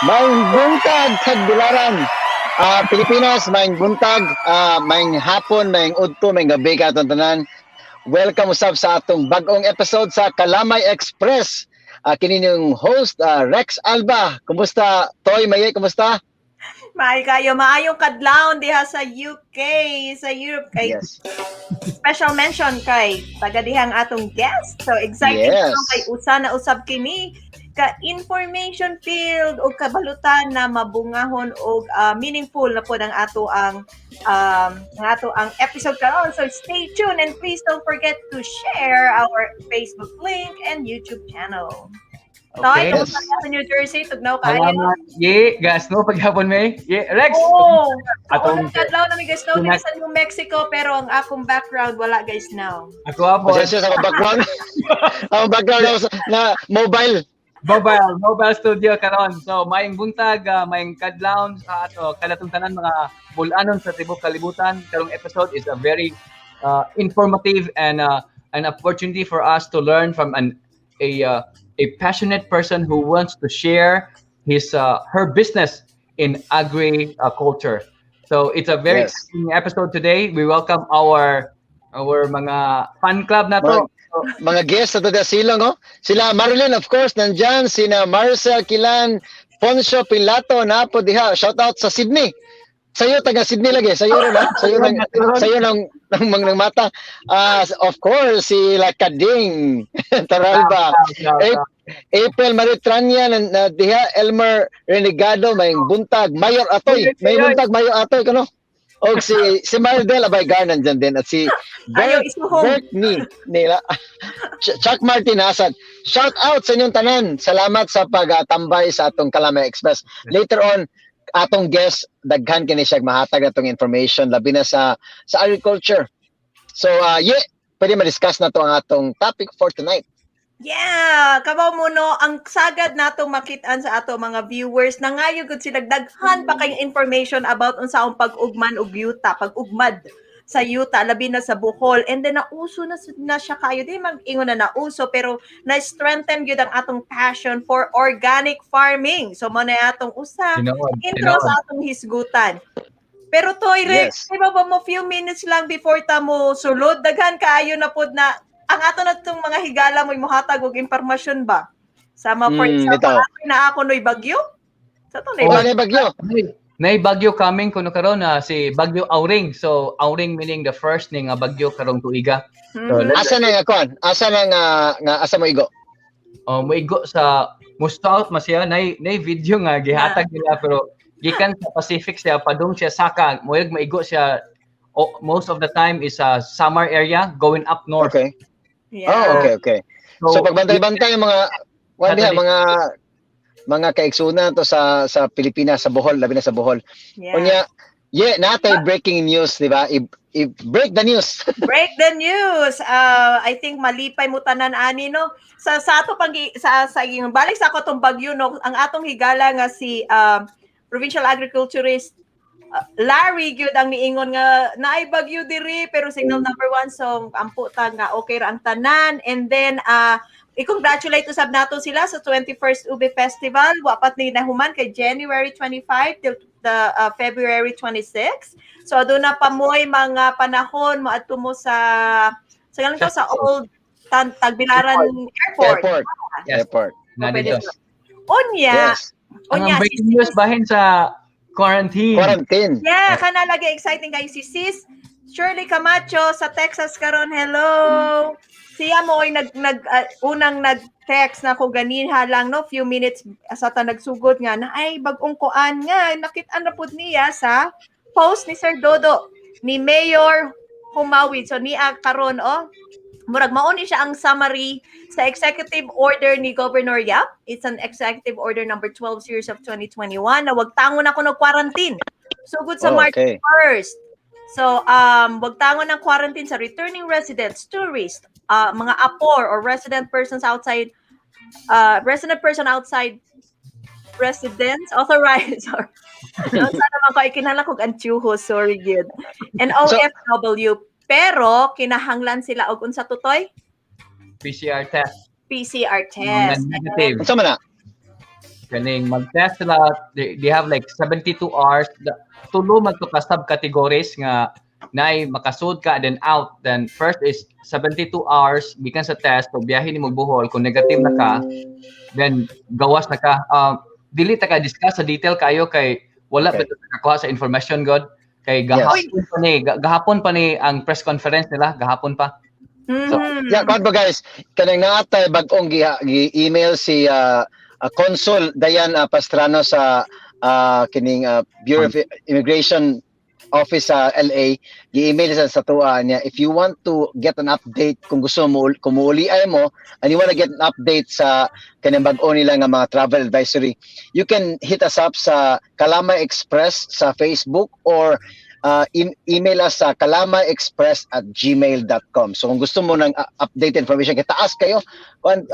Maayong buntag, tagbilaran. Pilipinas, maayong buntag, maayong hapon, maayong udto, maayong gabi katong tanan. Welcome usab sa atong bag-ong episode sa Kalamay Express. Kini yung host, Rex Alba. Kumusta, Toy? Maye, kumusta? Maayo kayo, maayong kadlawon diha sa UK, sa Europe kay special mention kay taga dihang atong guest. So excited kay usa na usab kini ka information field o kabalutan na mabungahon og meaningful na pod ang ato ang episode karon. So stay tuned and please don't forget to share our Facebook link and YouTube channel. Okay. Toy, kumusta ka sa New Jersey? Tugnaw kaayo. Salamat. Ye, gas no paghapon may. Ye, Rex. Oo. Atong Atong kadlaw na mi guys now dito sa New Mexico, pero ang akong background wala guys now. Ako po. Pasensya sa akong background. Ang background na, na mobile. Mobile studio karon. So maayong buntag, maayong kadlawon sa ato kanatong tanan mga bulanon sa tibuok kalibutan. Karong episode is a very informative and an opportunity for us to learn from an a passionate person who wants to share his her business in agri culture. So it's a very exciting episode today. We welcome our mga fan club na to. Mga guests sa Toda Silong, oh. Sila Marilyn, of course, nandyan. Sina Marcel Kilan, Poncio Pilato, na po diha. Shout out sa Sydney. Sa'yo, taga Sydney lagi. Sa'yo rin, ha? Sa'yo ng mata. Of course, si Lakading Taralba. April Maritrania, na diha. Elmer Renegado, may buntag. Mayor Atoy. May buntag, Mayor Atoy, kano? O si Maridel Abaygar nandyan din. At si Ayaw Bert, isuhong. Bert ni nila. Chuck Martin Hasan. Shout out sa inyong tanan. Salamat sa pagtambay sa atong Kalamay Express. Later on, atong guest, daghan kini siya mahatag atong information labi na sa agriculture. So yeah, pwede ma-discuss na to ang atong topic for tonight. Yeah, kabaw mo no, ang sagad nato makit-an sa ato mga viewers nangayo gud sila daghan pa kayong information about unsaong pag-ugman og yuta, pag-ugmad sa yuta labi na sa Bohol. And then nauso na siya kayo, di mag-ingon na nauso, pero na-strengthen gyud ang atong passion for organic farming. So mo na atong usa intro sa atong hisgutan. Pero Toy Rex, di ba mo few minutes lang before ta mo sulod, daghan kaayo na pod na Ang ato na itong mga higala mo muhatag og impormasyon ba? Sama, for example, bitaw. Ako na ako no'y bagyo. Sa to na Wala na bagyo. Nay bagyo coming kuno karon na si Bagyo Auring. So Auring meaning the first ni nga bagyo karong tuiga. So, Asa na nga kuan? Asa na nga asa mo igo? Oh, moigo sa mo south man siya, nay video nga gihatag nila, pero gikan sa Pacific siya padung siya saka mo'y maigo siya, oh, most of the time is sa Samar area going up north. Oh, okay. So pagbantay-bantay yung mga kuan diha, mga kaigsunan to sa Pilipinas, sa Bohol, labi na sa Bohol. Unya, yeah, natay breaking news, di ba? I break the news. Break the news. I think malipay mo tanan ani, no. Sa ato pang sa yung balik sa ako tong bagyo, no, ang atong higala nga si provincial agriculturist Larry gyud ang niingon nga naay bagyo diri, pero signal number 1, so ampo ta nga okay ra ang tanan. And then i-congratulate usab nato sila sa 21st Ube Festival. Wa pat ni nahuman kay January 25 till the February 26. So aduna pa mo'y mga panahon moadto mo sa ganito sa Old Tagbilaran Airport. Airport. Yes. Airport. Na Pwede dito. Unya, unya Ang breaking news bahin sa quarantine. Quarantine. Yeah, kana lagi exciting kayo si Sis Shirley Camacho sa Texas karon. Hello. Siya mo ay nag nag unang nag-text na ko ganinha lang, no, few minutes sa ta nagsugod nga na ay bag-ong kuan nga nakit-an na pud niya sa post ni Sir Dodo, ni Mayor Jumawid. So niya karon, oh, murag mao ni siya ang summary sa executive order ni Governor Yap. It's an executive order number 12 series of 2021 na wagtangon ako ng quarantine sugod sa March 1st. So, wagtangon ng quarantine sa returning residents, tourists, mga apor or resident persons outside, resident person outside residents authorized or unsa naman ko ikinahanglan kog antsuho, sorry gid. And OFW, pero kinahanglan sila og unsa, tutoy? PCR test. PCR test. Negative. Unsa man na? Kaning mag-test sila, they have like 72 hours. Tulo man to ka subcategories nga naay makasud ka then out. Then first is 72 hours gikan sa test, pag biyahe nimo Bohol, kung negative na ka, then gawas na ka. Dili ta ka discuss sa detail kayo kay wala pa ta nakakuha sa information god kay gahapon pa ni ang press conference nila, gahapon pa. So, Yeah, kuan ba guys, kanang naatay bag-ong gi-email si Consul Dayan Pastrano sa kining Bureau of Immigration Office sa LA, gi-email sa tuwa niya if you want to get an update, kung gusto mo kung muuli ay mo and you want to get an update sa kanang bag-o nila nga mga travel advisory, you can hit us up sa Kalama Express sa Facebook or email us sa kalamaexpress@gmail.com. So kung gusto mo ng update information, kay taas kayo, kuan,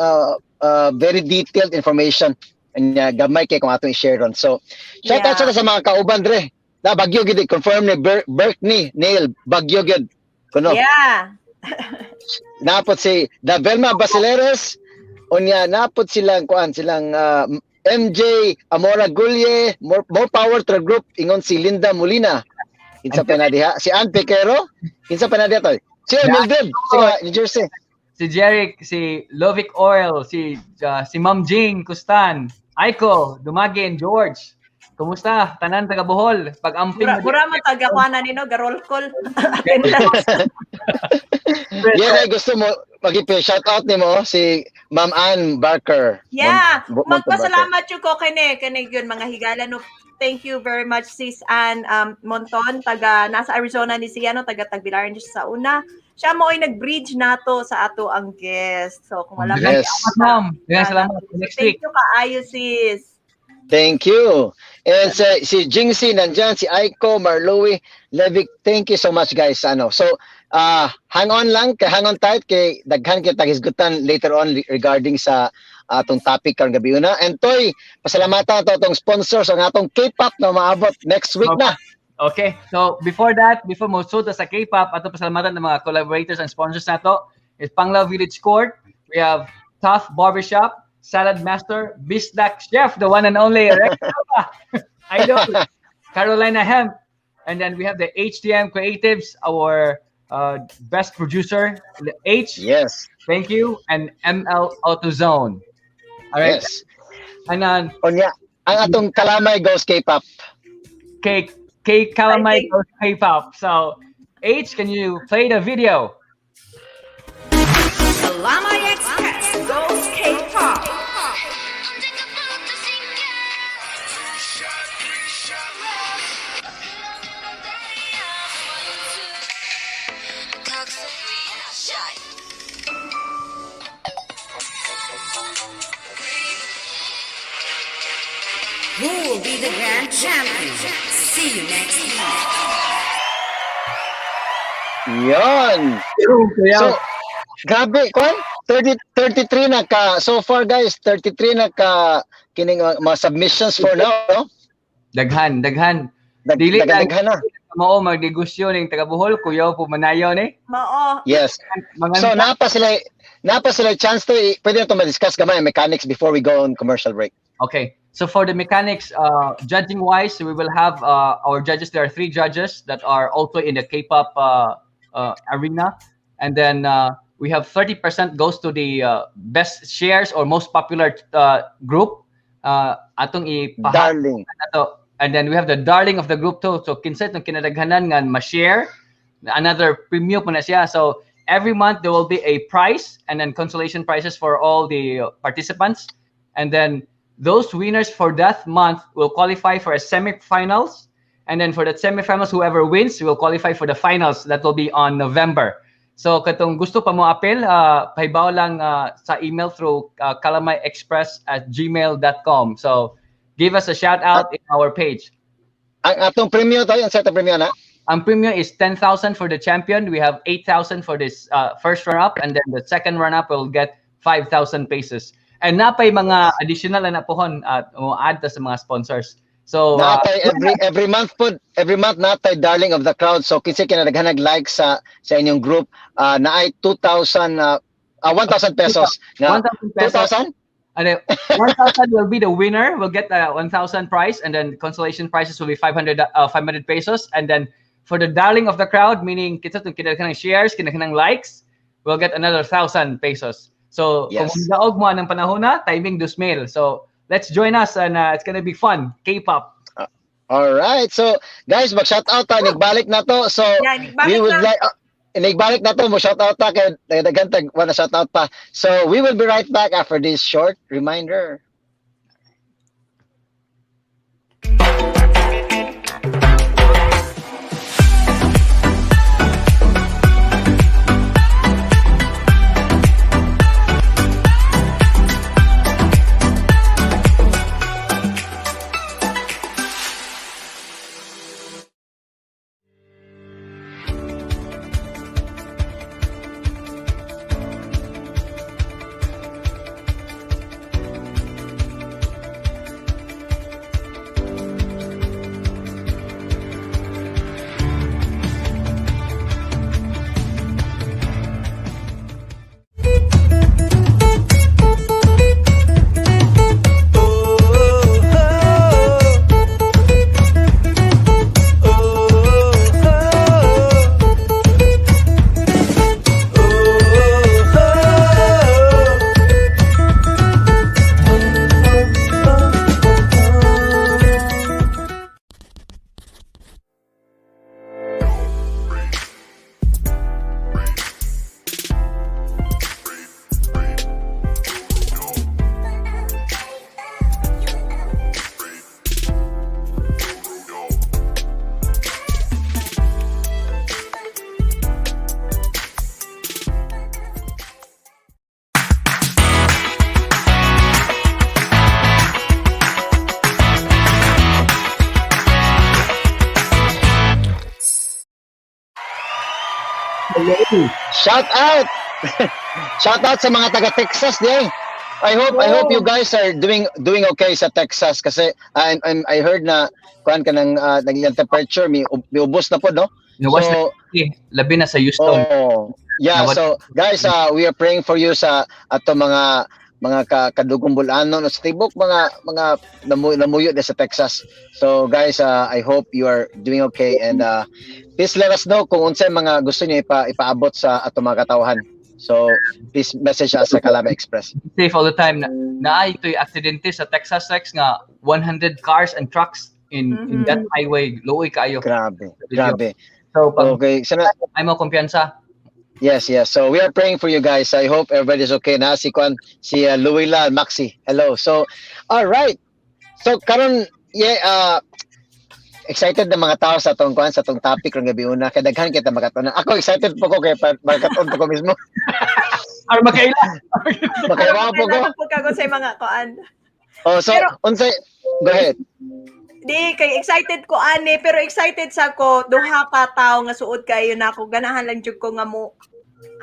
very detailed information. Anya gamay kay kung atong i-share ron. So shout out sa mga kauban dre. Na bagyo gid, confirm ni Berkney Neil, bagyo gid. Kuno. Napot si Davelma Basileres, unya napot silang kuan, silang MJ Amora Gulye, more power to the group, ingon si Linda Molina. Kinsa pa na diha? Si Ann Piquero? Kinsa pa na diha, toy? Si Mildred, si New Jersey. Si Jeric, si Lovic Oil, si Ma'am Jing Kustan, Aiko, Dumagin, George. Kumusta? Tanan taga Bohol. Pag-amping Mura, mura man tagakuana nino, garol call. Yeah, ay, gusto mo mag shout out nimo si Ma'am Ann Barker. Yeah, Monte Barker. Magpasalamat yung ko kini kini yun mga higala, no. Thank you very much, Sis Ann Monton, taga nasa Arizona ni siya, no, taga Tagbilaran siya sa una. Siya mo ay nag-bridge nato sa ato ang guest. So kung wala pa Salamat, ma'am. Yeah, salamat. Next week. Thank you kaayo, sis. Thank you. And si Jingsy nandyan, si Aiko, Marlowe, Levic, thank you so much, guys. Ano, so hang on lang, kay hang on tight kay daghan kita hisgutan later on regarding sa atong topic karong gabi una. And Toy, pasalamatan ato atong sponsors ang atong K-pop na maabot next week na. Okay. So before that, before mo sud sa K-pop, ato pasalamatan ng mga collaborators and sponsors nato is Panglao Village Court. We have Tough Barbershop, Salad Master, Bisdak Chef, the one and only Rex Silva, Idol, Carolina Hemp, and then we have the HTM Creatives, our best producer, H. Thank you, and ML AutoZone. All right. And then Unya, ang atong Kalamay goes K-pop. K K Kalamay goes K-pop. So, H, can you play the video? Kalamay Express goes K-pop. 언젠가부터 신경 Shy. Who will be the grand champion? See you next week. Yon. So, grabe, kwan? 30, 33 na ka, so far guys, 33 na ka kining mga submissions for now, no? Daghan, daghan. Dili Dili lang daghan na. Mao magnegosyo ning taga Bohol, kuyaw po manayaw ni. Mao. Yes. Mga So naa pa sila chance to pwede na to ma-discuss gamay ang mechanics before we go on commercial break. Okay. So for the mechanics, judging wise, we will have our judges. There are three judges that are also in the K-pop arena, and then we have 30% goes to the best shares or most popular group. Atong ipaha Darling. Ato. And then we have the darling of the group too. So kinsa itong kinadaghanan nga ma-share, another premium po na siya. So every month there will be a prize and then consolation prizes for all the participants. And then those winners for that month will qualify for a semifinals. And then for the semifinals, whoever wins will qualify for the finals. That will be on November. So katong gusto pa mo apil, pahibaw lang sa email through kalamayexpress@gmail.com. So give us a shout out in our page. Ang atong premyo tayo, ang set of premyo na? Ang premyo is 10,000 for the champion. We have 8,000 for this first runner-up, and then the second runner-up will get 5,000 pesos. And napay mga additional na napohon at mo add ta sa mga sponsors. So Natay every month po, every month natay darling of the crowd. So kinsa kinadaghanag like sa inyong group, naay 2,000 1,000 pesos. Nga 1,000 pesos. 2,000? And then 1,000 will be the winner. Will get the 1,000 prize, and then consolation prizes will be 500 pesos. And then for the darling of the crowd, meaning kinsa tong kinadaghanang shares, kinadaghanang likes, will get another 1,000 pesos. So kung daog mo anang panahon na, timing dusmail. So let's join us, and it's gonna be fun. K-pop. All right. So guys, mag-shout out ta, nagbalik na to. So Yeah, nagbalik we would na. like nagbalik na to, mo shout out ta kay daghan tag wanna shout out pa. So we will be right back after this short reminder. Shout out! Shout out sa mga taga Texas di. I hope you guys are doing okay sa Texas kasi I heard na kuan ka ng naging temperature mi ubos na po, no? Nawas So, na, labi na sa Houston. Oh, yeah, so guys, we are praying for you sa ato mga mga kadugong Bulanon o sa tibok mga namuyo sa Texas. So guys, I hope you are doing okay and please let us know kung unsay mga gusto niyo ipaabot sa atong mga katawhan. So please message us sa Kalamay Express. Safe all the time. Na naay ito'y aksidente sa Texas Rex nga 100 cars and trucks in that highway. Luoy kaayo. Grabe, grabe. So pag Okay, sana ay mo kumpiyansa. Yes, yes. So we are praying for you guys. I hope everybody's okay na. Si Kwan, si Luila, Maxi. Hello. So, all right. So karon yeah, excited na mga tao sa atong kwan, sa atong topic rong gabi una. Kay daghan kita makatunan. Ako excited po ko kay makatuon po ko mismo. Ar makaila. Makaiwa po ko. Kailangan po kago sa mga kuan. Oh, so Pero- unsay go ahead. Di kay excited ko ani pero excited sa ko duha ka tawo nga suod kayo na ako ganahan lang jud ko nga mo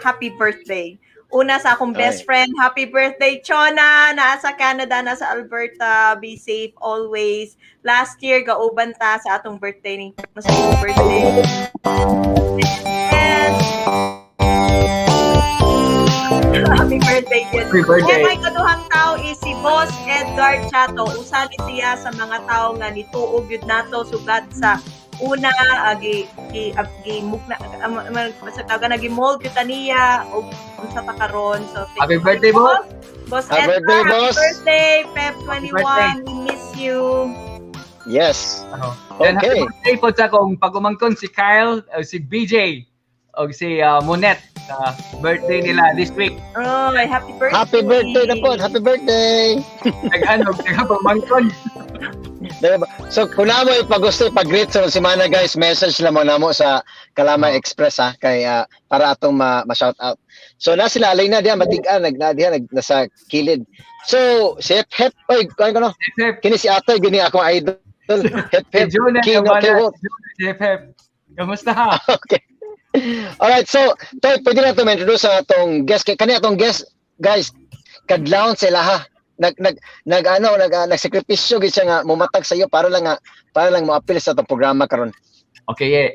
happy birthday. Una sa akong best Ay. friend, happy birthday Chona, naa sa Canada, nasa Alberta, be safe always. Last year gauban ta sa atong birthday ni sa imong birthday. And happy birthday yun. Happy birthday. Kaya may kaduhang tao is si Boss Edgar Chato. Usali siya sa mga tao nga nituog yun nato sugad sa una gi gi gi mukna sa tawag na gi-mold gyud ta niya og unsa ta karon. So thank Happy you, birthday, boss. Boss Happy Edgar, birthday, happy boss. birthday Feb 21. Happy We miss you. Yes. Ano. Then Okay. happy birthday po sa akong pag-umangkon si Kyle, si BJ, o si Monette. Birthday nila this week. Oh, happy birthday. Happy birthday na po. Happy birthday. Daghan og daghan pag-umangkon. Diba? So kung namo ipagusto ipag-greet sa semana guys, message lang mo namo sa Kalamay Express ha kay para atong ma-shout out. So na sila alay na diha matig-an nag na diha nag nasa kilid. So si Hep Hep oy kuan ko no. Hep, Kini si Atoy gini akong idol. Hep si Hep Jonah, Kino Cabana, Kewo. si Jonah, si Hep Hep. Kamusta ha? Okay. Alright, so Toy, pwede na ito ma-introduce ang atong guest. Kay kani atong guest, guys, kadlawon sila ha. Nag nag nag ano nag nagsakripisyo gid siya nga mumatag sa iyo para lang moapil sa atong programa karon. Okay, yeah.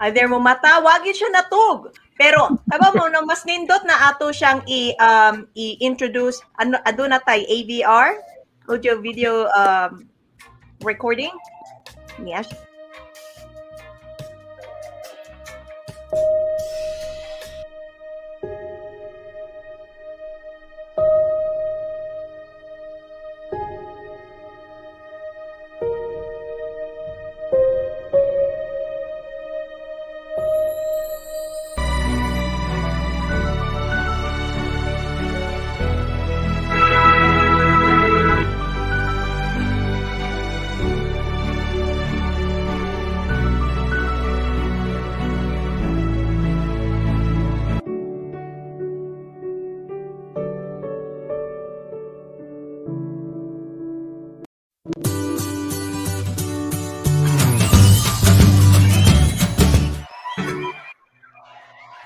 Either mo matawagin siya natug. Pero kaba mo no mas nindot na ato siyang i i-introduce ano aduna tay AVR audio video recording. Yes.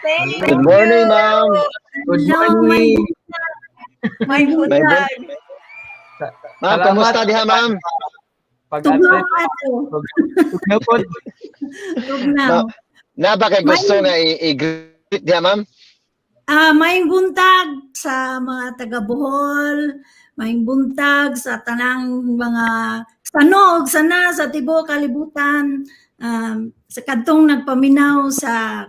Thank Good morning, you. ma'am. Good Hello, morning. May buntag. Ma'am, Salamat. kumusta diha, ma'am? Tugnaw Pag-attend. ato. Tugnaw po. Tugnaw. Na ba kay gusto nga i-greet diha, ma'am? Maayong buntag sa mga taga Bohol, maayong buntag sa tanang mga sanog sana sa tibuok kalibutan, sa kadtong nagpaminaw sa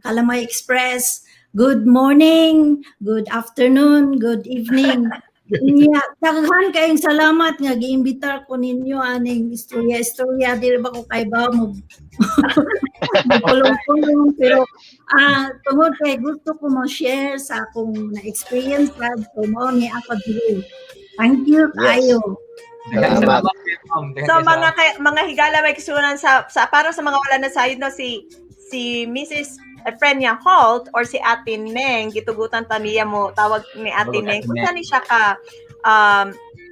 Kalamay Express. Good morning, good afternoon, good evening. Unya, daghan kayong salamat nga giimbitar ko ninyo aning istorya-istorya dili ba ko kay ba mo pulong-pulong pero tungod kay gusto ko mo-share sa akong na-experience so mao ni ako diri. Thank you Yes. kayo. Daghang Salamat. salamat, ma'am. Daghang So salamat. mga higala may kisunan sa para sa mga wala na sayod no si Mrs. Efrenia Holt or si Ate Neng gitugutan ta niya mo tawag ni Ate Tawag Neng. Ate Kung Neng. saan ni siya ka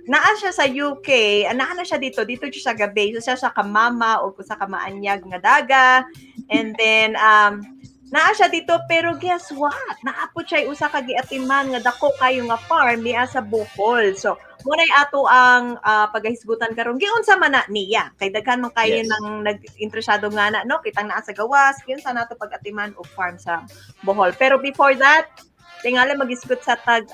naa siya sa UK, naa na siya dito siya sa gabi. So siya sa kamama o kung sa kamaanyag nga daga. And then naa siya dito pero guess what? Naa po siya usa ka giatiman nga dako kayo nga farm niya sa Bohol. So muna'y ato ang pagahisgutan karon giunsa man na niya kay daghan man kayo Yes. nang nag-interesado nga na no kitang naa sa gawas giunsa nato pag-atiman og farm sa Bohol. Pero before that, Tingala mag-isgot sa tag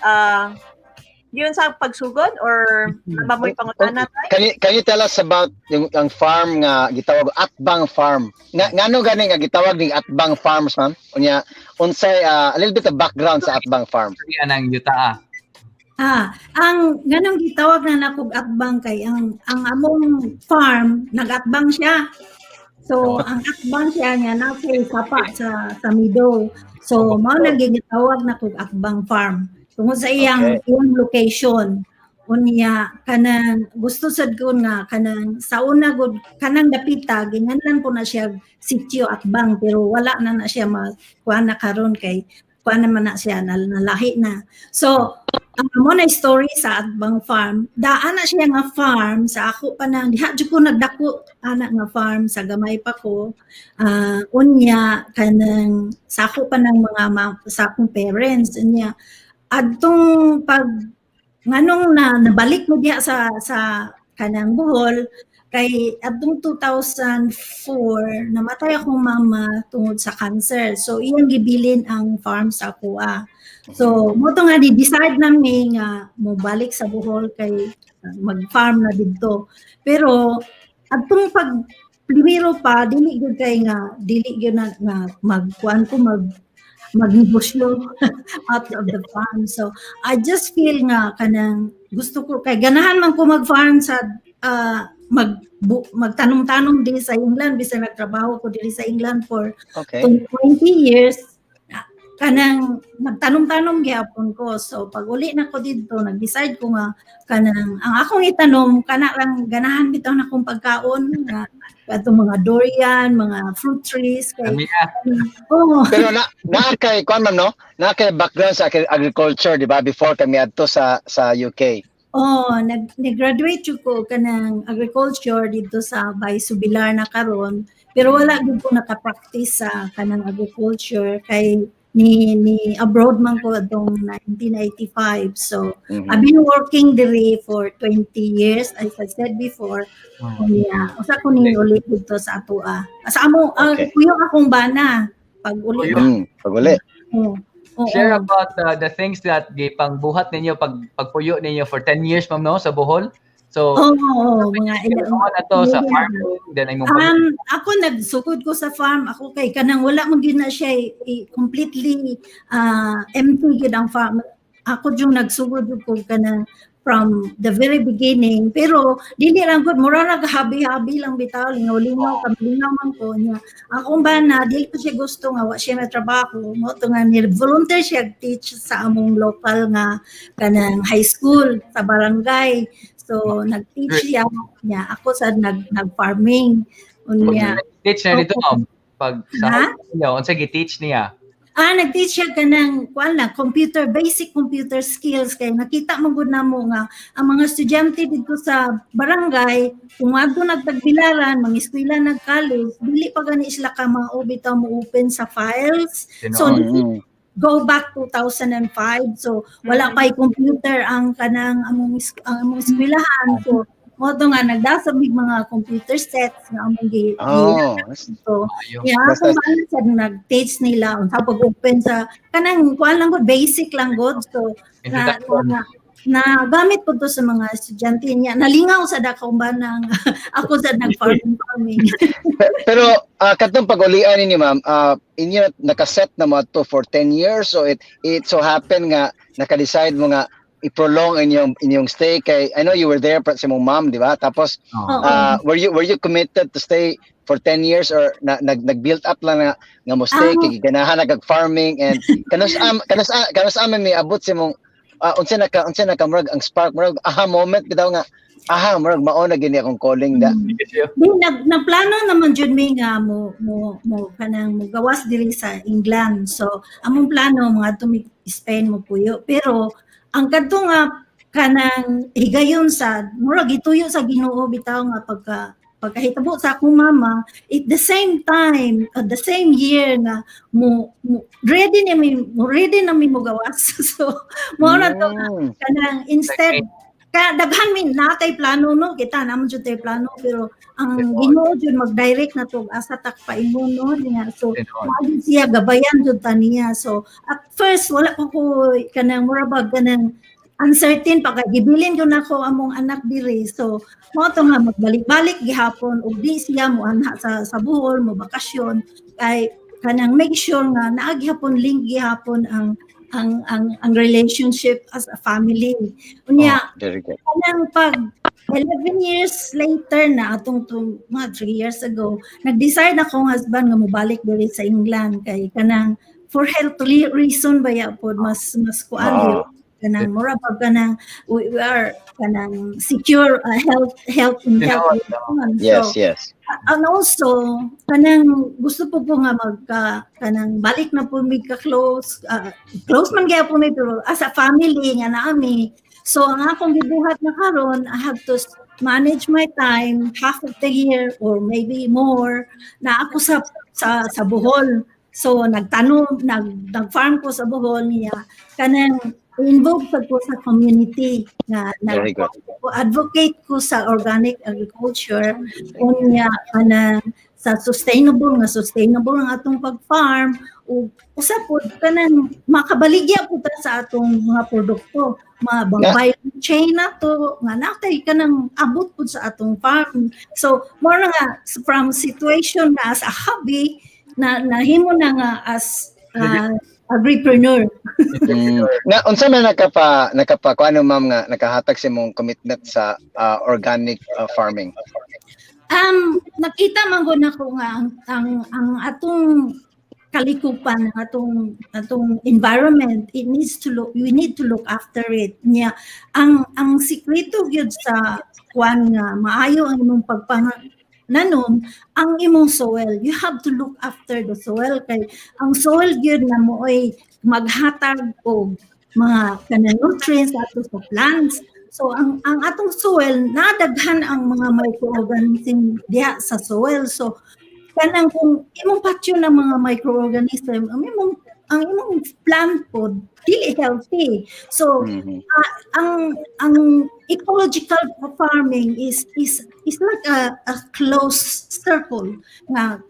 yun sa pagsugod or ba mo'y pangutana tay? Can you tell us about yung ang farm nga gitawag Atbang Farm? Nga ngano gani nga gitawag ning Atbang Farms, ma'am? Unya unsay a little bit of background sa Atbang Farm? Sorry, anang yuta ah. Ah, ang nganong gitawag na nakog Atbang kay ang among farm nagatbang siya. So ang atbang siya nga nasa sapa sa meadow. So mao nang gitawag na kog Atbang Farm. Tungod sa iyang iyang location. Unya kanang gusto sad ko nga kanang sa una gud kanang dapita ginganlan po na siya sitio Atbang, pero wala na na siya makuha na karon kay kuha naman na siya na, nalahi na. So ang mo na story sa Atbang Farm, daan na siya nga farm sa ako pa nang diha jud ko nagdako ana nga farm sa gamay pa ko. Unya kanang sa ako pa ng mga sa akong parents. Unya adtong pag nganong na nabalik mo diha sa kanang Bohol kay adtong 2004 namatay akong mama tungod sa cancer. So iyang gibilin ang farm sa akoa. So mo to nga di decide nami nga mobalik sa Bohol kay mag-farm na didto. Pero adtong pag primero pa dili gyud kay nga dili gyud na nga magkuan ko magnegosyo out of the farm. So I just feel nga kanang gusto ko kay ganahan man ko mag-farm sa magtanom-tanom din sa England bisan nagtrabaho ko diri sa England for 20 years, kanang nagtanom-tanom gyapon ko. So pag uli na ko didto, nag-decide ko nga kanang ang akong itanom kana lang ganahan bitaw na akong pagkaon nga atong mga durian, mga fruit trees kay Kami ah. Oh. Pero na naa kay kuan, ma'am, no? Naa kay background sa agriculture, di ba? Before kami adto sa UK. Oh, nag-graduate jud ko kanang agriculture dito sa Bay Subilar na karon, pero wala gyud ko naka-practice sa kanang agriculture kay ni abroad man ko atong 1985. So, I've been working diri for 20 years, as I said before. Unya, usa ko ni uli dito sa atoa. Sa amo, kuyo akong bana pag uli. Kuyo. Pag-uli. Oo. Share about the things that gipangbuhat ninyo pag pagpuyo ninyo for 10 years, ma'am, no, sa Bohol. So, Oo, mga ilan. na to sa farming, then ay mong Ako nagsugod ko sa farm ako kay kanang wala man gyud na siya completely empty gyud ang farm. Ako yung nagsugod jud ko kanang from the very beginning, pero dili lang gud, mura nag habi-habi lang bitaw, lingaw-lingaw, kamlingaw man ko niya. Akong bana dili ko siya gusto nga wa siya may trabaho, mo to nga ni volunteer siya teach sa among local nga kanang high school sa barangay. So nag-teach siya niya, ako sa nag farming unya. Teach na dito, ma'am. Pag sa Ha? ninyo, unsa gi-teach niya? Ah, nag-teach siya kanang kuan lang, computer, basic computer skills kay nakita mo gud namo nga ang mga estudyante dito sa barangay kung adto nagtagbilaran, mga eskwela, nag-college, dili pa gani sila ka mao bitaw mo open sa files. So Tinuod. go back 2005. So wala pa computer ang kanang among eskwelahan. So mo to nga nagdasab mig mga computer sets nga among gi So, Ayo. yeah, kung bana sa nag-teach nila unsa pag-open sa kanang kuan lang gud, basic lang gud. So na, Introduction. na gamit po to sa mga estudyante niya. Nalingaw sa dakaw ba ng ako sa nag-farming farming. Pero katong pag-ulian ninyo, ma'am, inyo nakaset na mo to for 10 years, so it so happen nga naka-decide mo nga i-prolong inyong stay kay I know you were there pa sa imong mom, di ba? Tapos Oh. Oo. Were you committed to stay for 10 years or na, nag build up lang na nga mo stay kay ganahan na kag farming and kanus am mi abot sa imong unsa na ka murag ang spark, murag aha moment bitaw nga aha, murag mao na gini akong calling da? Di nagplano naman jud mi nga mo kanang mo gawas diri sa England. So among plano mga mi Spain mo puyo. Pero ang kadto nga kanang higayon sa murag gituyo sa Ginoo bitaw nga pagkahitabo sa akong mama at the same time, at the same year nga mo ready na mi mo gawas. So mo na to kanang instead Kaya daghan min natay plano, no, kita naman jud tay plano, pero ang Tinuod. Ginoo jud mag-direct na to asa tak paingon, no, niya. So Tinuod. mao jud siya, gabayan jud ta niya. So at first wala pa ko kanang mura bag kanang uncertain pa kay gibilin ko nako among anak diri. So mao to nga magbalik-balik gihapon ug di siya mo anha sa Bohol mo bakasyon kay kanang make sure nga naa gihapon link gihapon ang relationship as a family. Unya Oh, very good. Kanang pag 11 years later na atong to, mga 3 years ago, nag-decide akong husband nga mobalik diri sa England kay kanang for health reason ba ya pod, mas kuan yun. Kanang mura pag kanang we are kanang secure health in health reason. So, and also kanang gusto po nga magka kanang balik na po mi ka close, close man gyapon mi, pero as a family nga naami. So ang akong gibuhat na karon, I have to manage my time, half of the year or maybe more na ako sa Bohol. So nagtanom, nag farm ko sa Bohol niya, kanang involved pa ko sa community nga na Very good. Ko advocate ko sa organic agriculture, unya kanang sa sustainable nga sustainable ang atong pag-farm ug usa pod kanang makabaligya po ta sa atong mga produkto, mga value chain na to nga natay kanang abot pud sa atong farm. So more na nga from situation na as a hobby na nahimo na nga as agripreneur. Na unsa man nakapa kuano, ma'am, nga nakahatag sa imong commitment sa organic farming? Nakita man ko nako nga ang atong kalikupan, ang atong environment, it needs to look we need to look after it. Nya ang sikreto gyud sa kuan nga maayo ang imong pagpangnanom, ang imong soil. You have to look after the soil kay ang soil gyud na mooy maghatag og mga kanang nutrients ato sa plants. So ang atong soil, nadaghan ang mga microorganism diha sa soil. So kanang kung imong patyon ng mga microorganism, ang imong plant pod dili healthy. So ang ecological farming is like a closed circle nga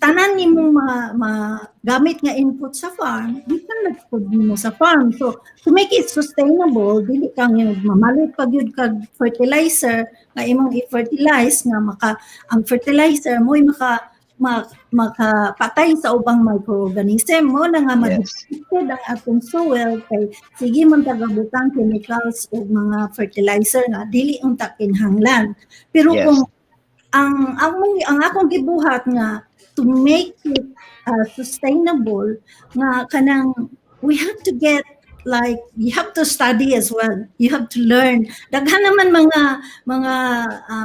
tanan nimong ma gamit nga input sa farm, gikan na pud nimo sa farm. So to make it sustainable, dili kang yung mamalit pa gyud kag fertilizer nga imong i-fertilize nga maka ang fertilizer mo'y makapatay sa ubang microorganism mo na nga ma-depleted ang atong soil kay sige man tagabutang chemicals o mga fertilizer nga dili unta kinahanglan. Pero kung ang akong gibuhat nga to make it sustainable nga kanang we have to get, like, you have to study as well, you have to learn. Daghan naman mga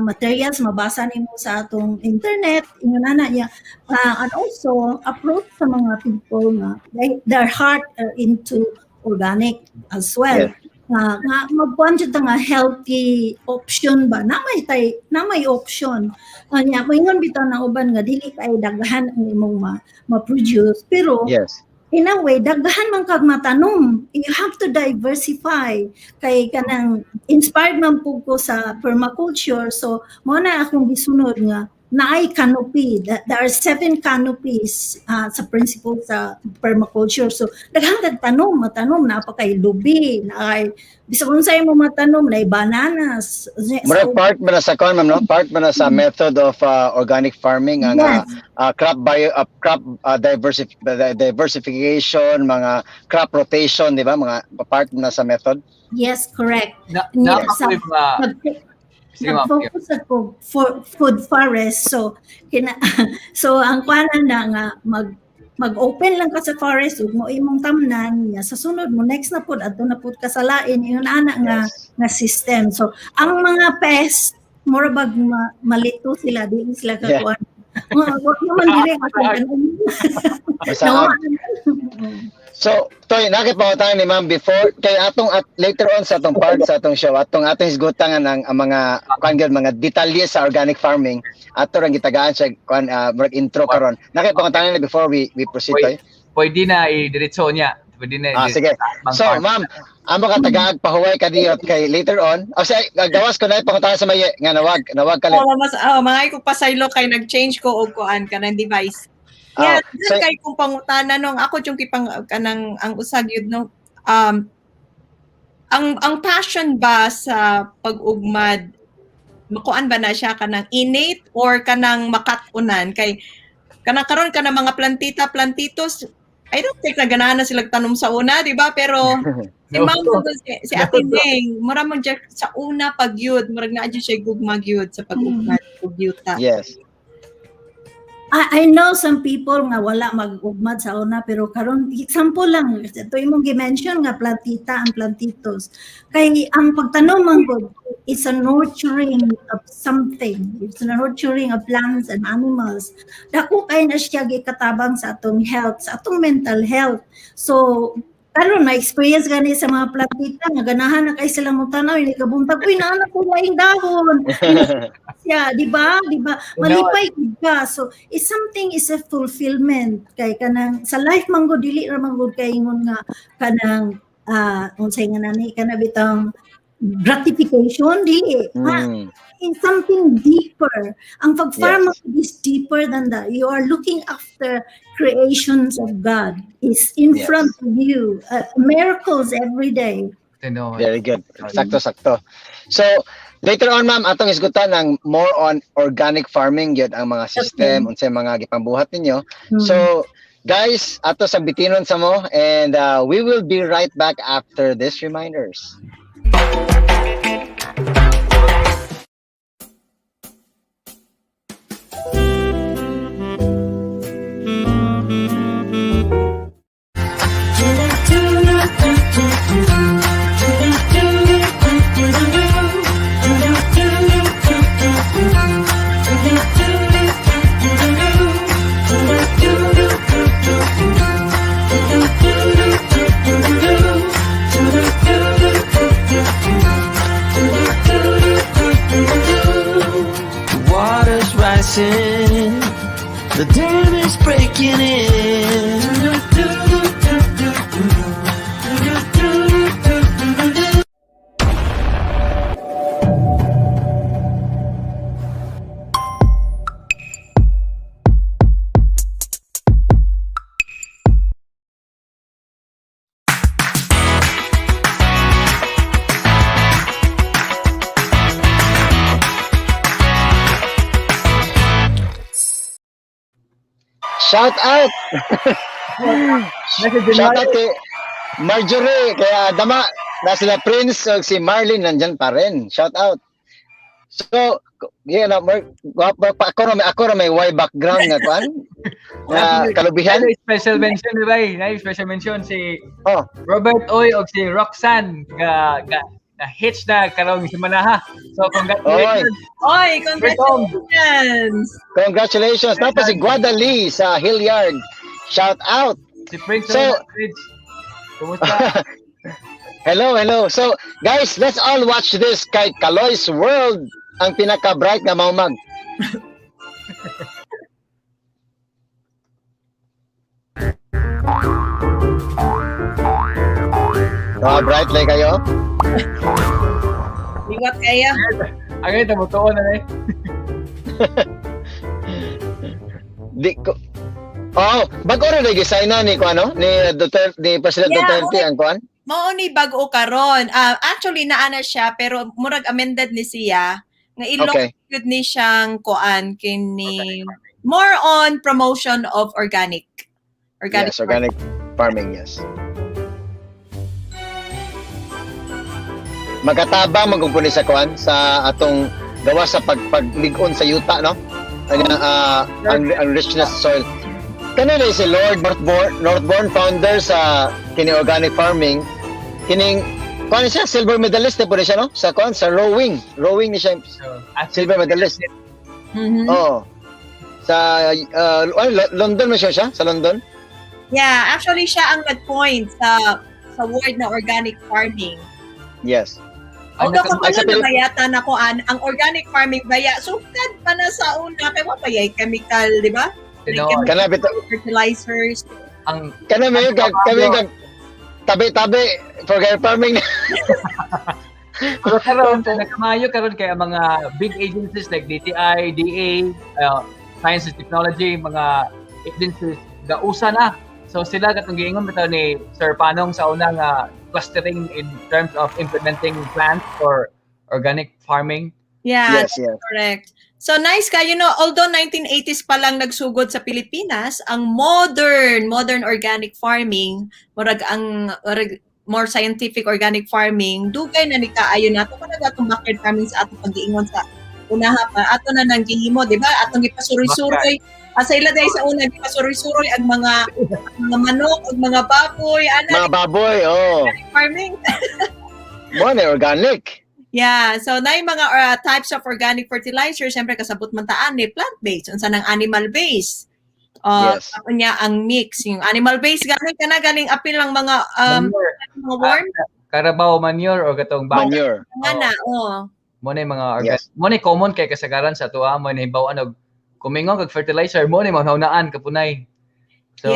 materials mabasa nimo sa atong internet, ingon ana niya, and also approach sa mga people nga their heart are into organic as well, nga magkuan jud ta nga healthy option ba na may tay na may option. Nya moingon bitaw na uban nga dili kay daghan ang imong ma-produce, pero in a way daghan man kag matanom. You have to diversify kay kanang inspired man pud ko sa permaculture. So mo na akong gisunod nga naay canopy. There are seven canopies sa principle sa permaculture. So daghan kag tanom matanom, naa pa kay lubi, naay bisag unsay mo matanom, naay bananas. Mura part ba na sa kuan, ma'am, no? Part ba na sa method of organic farming ang crop diversification, mga crop rotation, di ba? Mga part na sa method. Yes, correct. Na, Yeah, na mga Sige, ma'am. Nag-focus ako for food forest. So ang kuanan na nga mag-open lang ka sa forest ug mo imong tamnan niya, sa sunod mo next na pud adto na pud ka sa lain, ingon ana nga nga system. So ang mga pest mura bag malito sila, di sila kakuan. Mga wa naman dili ako. Basta, so, Toy, nakipangutana ni ma'am before kay atong at later on sa atong part sa atong show, atong hisgutan ang mga kuan gyud, mga detalye sa organic farming. Ato rang gitagaan siya kuan, murag intro karon. Nakipangutana ni before we proceed, Toy. Pwede na i-diretso niya. Pwede na. Ah, sige. Bang So, farm. ma'am, amo ka tagaag pahuway kadiyot kay later on. O siya, gawas ko na ipangutahan sa maye nga nawag, nawag kalit. Oh, mas oh, mga ko pasaylo kay nag-change ko og kuan kanang device. Ah, Yeah, so, so, kay kung pangutana nung ako yung kipang kanang ang usag yun no. Ang passion ba sa pag-ugmad, makuan ba na siya kanang innate or kanang makat-unan kay kanang karon kanang mga plantita plantitos, I don't think na ganahan na sila tanom sa una, di ba? Pero si No. Ma'am mo si, si Ate Neng, mura man dyan sa una pag yun, murag naa dyan siya gugma gyud sa pag-ugmad ug yuta. Yes. I know some people nga wala mag-ugmad sa una, pero karon, example lang ito imong gi-mention nga plantita ang plantitos, kay ang pagtanom man gud is a nurturing of something. It's a nurturing of plants and animals. Dako kay na siya gikatabang sa atong health, sa atong mental health. So karon na experience gani sa mga plantita nga ganahan na kay sila mo tanaw ini kabuntag, "Uy, naa na ko laing dahon." Siya, di ba? Di ba? Malipay gid ka. So, it's something, is a fulfillment kay kanang sa life man gud, dili ra man gud kay ingon nga kanang unsay nga nani kana bitang gratification, dili. In something deeper. Ang pag-farm is deeper than that. You are looking after creations of God is in front of you. Miracles every day. Tinuod. Very good. Sakto, sakto. So, later on, ma'am, atong isgutan ang more on organic farming yun, ang mga system, unsay mga gipambuhat ninyo. So, guys, ato sa bitinon sa mo and we will be right back after these reminders. The water's rising, the dam is breaking in. Shout out! Message Shout out kay Marjorie, kaya dama na sila Prince o si Marlene nandyan pa rin. Shout out. So, yeah, na, Mark, ako ra may Y background nga kuan. Na kalubihan. Ay, special mention, di ba? Ay, special mention si Oh. Robert Oy o si Roxanne ga, ga na hitch na karong semana ha. So congratulations. Oy, congratulations! Congratulations. Tapos si Guadali sa Hilliard. Shout out. Si Prince Prince. Kumusta? Hello, hello. So, guys, let's all watch this kay Kaloy's World, ang pinaka-bright nga maumag. Ah, bright like kayo? Liwat kayo. Ang ito mo tuon na eh. Di ko. Oh, bago rin nag-design na ni kuan no? Ni Duterte, ni President Duterte ang kuan. Mao ni bag-o karon. Ah, actually naa na siya pero murag amended ni siya nga ilok gyud ni siyang kuan kini more on promotion of organic. Organic. Yes, organic farming, yes. Magatabang magkumpuni sa kuan sa atong gawa sa pagpaglig-on sa yuta, no? Ang, ang richness soil. Kanina si Lord Northbourne, Northbourne founder sa kini organic farming, kining kuan siya silver medalist na po ni siya, no? Sa kuan sa rowing, rowing ni siya So, silver medalist. Oo. Sa ano, London man siya siya? Sa London? Yeah, actually siya ang nag-point sa word na organic farming. Yes. Although Ay, kung ay, sa ano na bayata na kuan, ang organic farming baya, sukad pa na sa una kay wa pa yay chemical, di ba? Tinuod. Kana bitaw Fertilizers. Ang kana may kag kami kag Tabi-tabi for organic farming. Pero karon nagkamayo karon kay ang mga big agencies like DTI, DA, Science and Technology, mga agencies gausa na. So sila katong giingon bitaw ni Sir Panong sa una nga clustering in terms of implementing plans for organic farming. Yeah, Yes. correct. So nice ka, although 1980s pa lang nagsugod sa Pilipinas, ang modern modern organic farming, murag ang murag more scientific organic farming, dugay na ni kaayo nato pa atong backyard farming sa atong pag-iingon sa unaha pa ato na nang gihimo, di ba? Atong gipasuroy-suroy. Sa ila dahil sa una gipasuroy-suroy ang mga manok ug mga baboy ana. Mga baboy, oh. Farming. Mo na organic. Yeah, so na yung mga types of organic fertilizer, syempre kasabot man taan ni plant-based, unsa nang animal-based. Niya ang mix, yung animal-based gani kana ganing apil lang mga Manure. Mga worm. Carabao manure o katong baka. Manure. Nga na, oh. Mo na yung mga organic. Mo na yung common kay kasagaran sa tuwa mo na hibaw og kumingon kag fertilizer mo ni manghunaan kapunay. So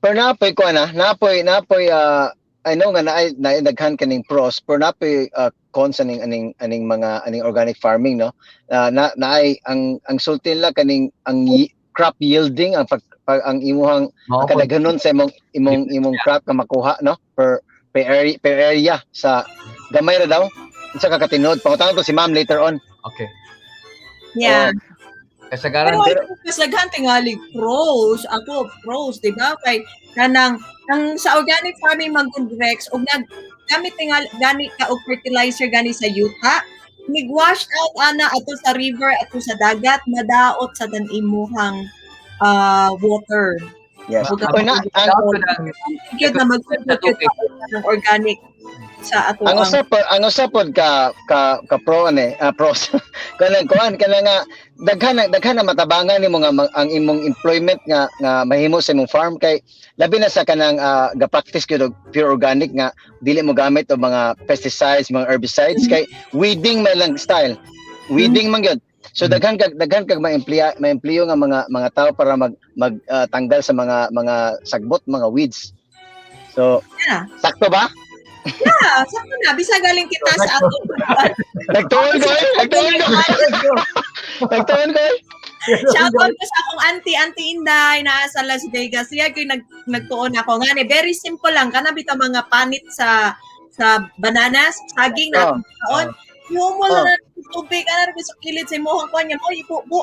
Pero napoy ko na, napoy I know nga naay na daghan kaning pros, pero napoy cons aning mga aning organic farming, no. Na naay ang sulti nila kaning ang crop yielding, ang pag, ang imuhang mao ang kadaghanon sa imong crop nga makuha, no, per area sa gamay ra daw unsa ka katinod. Pangutana to si ma'am later on. Okay. Kasagaran. Pero mas daghan tingali pros, ako pros, di ba? Kay kanang ang sa organic farming man gud, Rex, og nag gamit tingali gani ka og fertilizer gani sa yuta, mig-wash out ana ato sa river, ato sa dagat, madaot sa dan imuhang water. Oy, na, ang, Gyud na mag ng organic sa ato. Ang usap pod ka pro ani pros kanang kuan kana nga daghan na matabangan nimo nga ang imong employment nga mahimo sa imong farm kay labi na sa kanang ga-practice gyud og pure organic nga dili mo gamit og mga pesticides, mga herbicides, kay weeding man lang style, weeding man gyud. So daghan kag ma-empleo nga mga tao para mag mag tanggal sa mga sagbot, mga weeds. So sakto ba? Yeah, sakto na. Bisa galing kita sa ato. Nagtuon ko eh. Nagtuon ko. Nagtuon ko eh. Shout out ko sa akong auntie, Auntie Inday, naa sa Las Vegas. Siya ko nagtuon ako. Nga ni, very simple lang. Kana bitaw mga panit sa bananas, saging na taon. Humol na ng tubig, ana rin sa kilid sa imong kuan niya mo ibubo.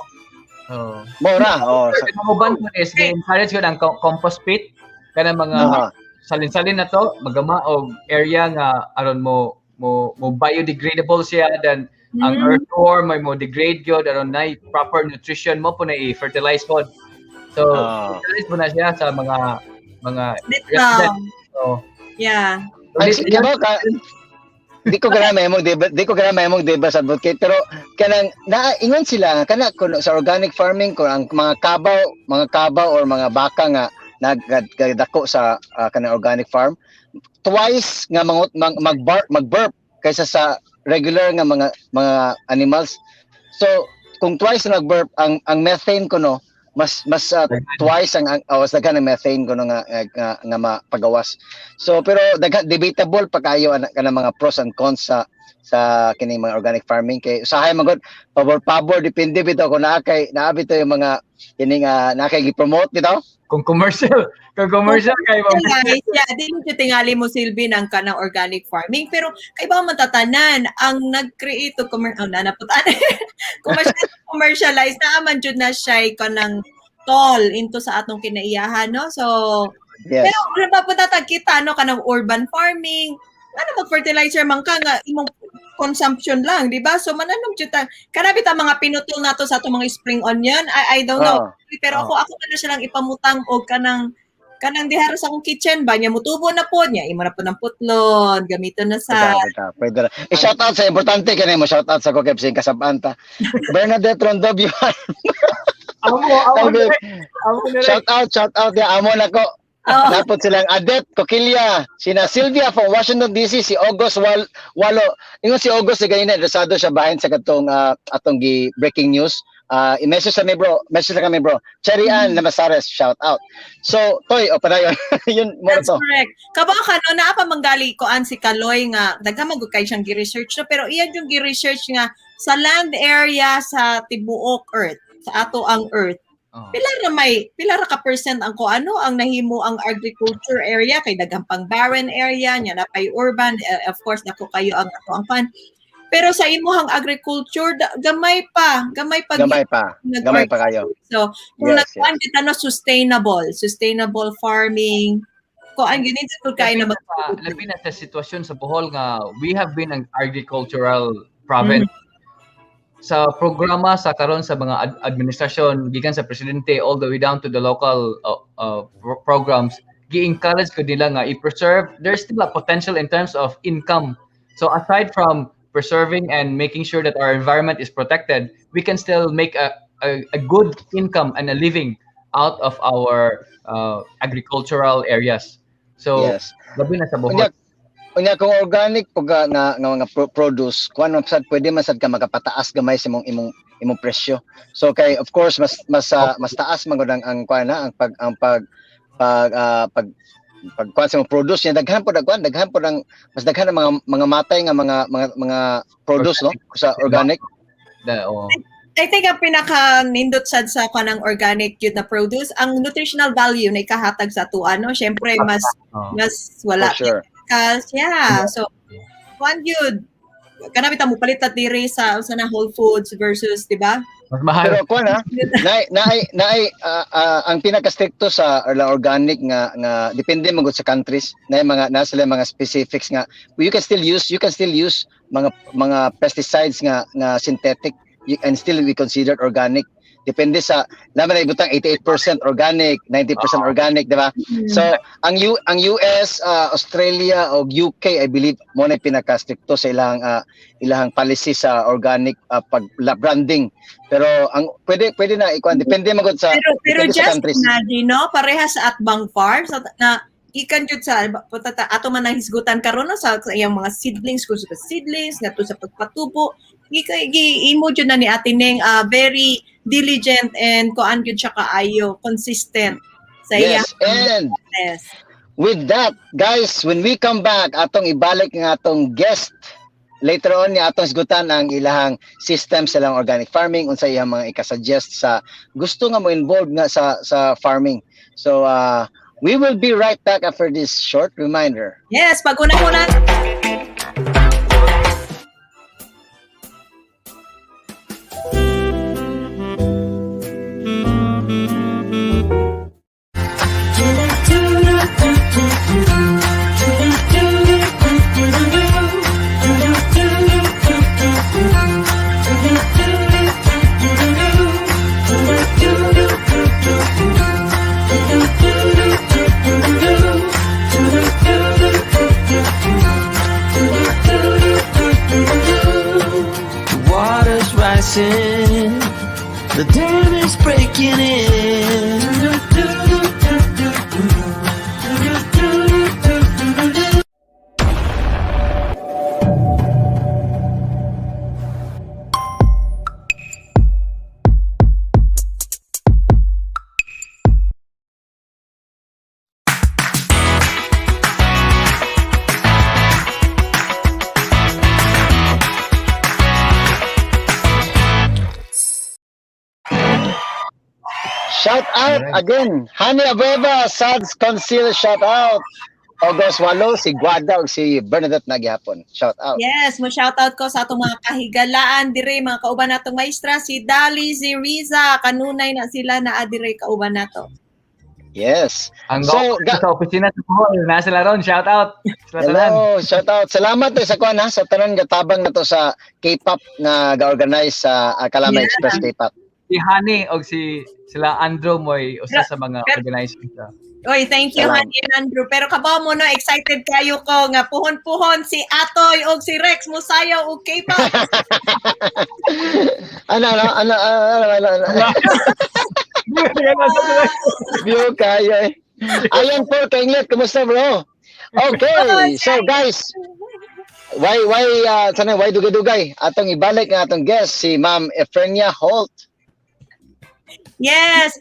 Oh. Mora. Oh. Ang uban ko is gi-encourage ko ang compost pit kanang mga salin-salin na to magama og area nga aron mo biodegradable siya, then ang earthworm may mo degrade gyud aron na proper nutrition mo po na i-fertilize pod. So encourage mo na siya sa mga Bitaw. resident. So Ay, sige ba ka, di ko gana mahimong devil's advocate, pero kanang naingon sila kana kuno sa organic farming ko ang mga kabaw or mga baka nga nagdako sa kanang organic farm, twice nga mangut mag mag-burp kaysa sa regular nga mga animals. So kung twice na nag-burp, ang methane kuno mas twice ang oh, mas daghan ang methane kuno nga mapagawas. So pero daghan, debatable pa kayo ana kanang mga pros and cons sa kining mga organic farming kay usahay man gud pabor pabor, depende bitaw kung naa bitaw yung mga kining naa kay gi-promote bitaw. Kung commercial kay mo. Guys, yeah, di mo tingali mo silbi ng kanang organic farming pero kay ba man tatanan ang nag-create og oh, na naputan commercialize na man jud na siya kanang toll into sa atong kinaiyahan, no? So pero wala pa punta kita, no, kanang urban farming, ano, mag-fertilizer man ka nga imong consumption lang, di ba? So mananom jud ta kana bitaw mga pinutol nato sa atong mga spring onion. I don't know. Pero ako ano siya lang ipamutang og kanang dihara sa akong kitchen ba niya mutubo na po niya imo na po ng putlon gamiton na sa Pwede, pwede, pwede ra. Eh, shout out sa importante kani mo shout out sa ko kay kasabaan ta. Bernadette Rondobio. Amo amo amo na. Shout out ya amo nako. Oh. Napot silang Adet Coquilla, sina Sylvia from Washington DC, si August Walo. Ingon si August si ganina interesado siya bahin sa katong atong gi breaking news. I-message sa mi, bro. Message na kami, bro. Cherry Ann Namasares, shout out. So, Toy, o padayon. Yun mo That's to. correct. Kabaw ka no, naa pa manggali koan si Kaloy nga daghan man gud kay siyang gi-research, no, pero iyan yung gi-research nga sa land area sa tibuok earth, sa ato ang earth. Pila ra may pila ra ka percent ang ko ano ang nahimo ang agriculture area kay daghang pang barren area nya na pay urban, eh, of course dako kayo ang ato ang pan. Pero sa imuhang agriculture gamay pa. Gamay pa. Gamay pa kayo. So, kung nagkuan kita no, sustainable farming, kuan gini ko kay na Labi na labi na sa sitwasyon sa Bohol nga we have been an agricultural province. Sa programa sa karon sa mga administrasyon gikan sa presidente all the way down to the local programs, gi-encourage ko nila nga i-preserve. There's still a potential in terms of income. So aside from preserving and making sure that our environment is protected, we can still make a good income and a living out of our agricultural areas. So labi na sa Bohol. Unya kung organic po ka nga mga produce, kuan man sad, pwede man sad ka makapataas gamay sa imong presyo. So kay of course mas taas man gud ang kuan na ang pag pag ah, pag pag kuan sa imong produce niya, daghan po daghan daghan po ng mas daghan ang mga matay nga mga produce, no, sa organic. Oh. I think ang pinaka nindot sad sa kanang organic yun na produce, ang nutritional value na ikahatag sa ato, ano, syempre mas mas wala For sure. chemicals. Yeah. So one yun. Kana bitaw mo palit at diri sa na Whole Foods versus, di ba? Mas mahal. Pero kuan ha, naay naay naay ang pinaka-stricto sa or la organic nga depende man gud sa countries na mga na sila mga specifics nga you can still use mga pesticides nga synthetic and still be considered organic. Depende sa naman na ibutang 88% organic, 90% organic, di ba? So ang US, Australia o UK, I believe mo na pinaka-stricto sa ilang policy sa organic pag branding. Pero ang pwede pwede na ikuan, depende man gud sa Pero depende sa just countries. imagine, no, pareha sa Atbang Farms na ikan jud sa patata ato man ang hisgutan karon, no, sa iyang mga seedlings, kung sa seedlings ngadto sa pagpatubo, gi imo jud na ni Ate Neng, very diligent and kuan jud siya kaayo, consistent sa iyang Yes, and business. With that, guys, when we come back, atong ibalik ng atong guest later on ni atong hisgutan ang ilahang system sa ilang organic farming, unsa iyang mga ika-suggest sa gusto nga mo involved nga sa farming. So we will be right back after this short reminder. Yes, pag una-una. The water's rising, the dam is breaking in. Shout out again, Hani Abueva, Sads Conceal, shout out. August Walo, si Guada ug si Bernadette Nagyapon. Shout out. Yes, mo shout out ko sa atong mga kahigalaan dire, mga kauban natong maestra si Dali, si Riza, kanunay na sila na dire kauban nato. Yes. Ang So, sa opisina sa Bohol, nasa sila ron, shout out. Sila tanan. Hello, shout out. Salamat eh sa kuan ha, sa tanan gatabang na to sa K-pop nga ga-organize sa Kalama Express K-pop. Si Hani og si sila Andrew moy usa sa mga organizers. Oy, thank you, Salamat. Honey and Andrew. Pero kabaw mo no, excited kayo ko nga puhon-puhon si Atoy og si Rex musayaw og K-pop. Ano ano ano ano ano ano. View kayo eh. Ayan po, Kenglet, kumusta, bro? Okay, so guys, why sana why dugay-dugay atong ibalik ang atong guest si Ma'am Efrenia Holt. Yes.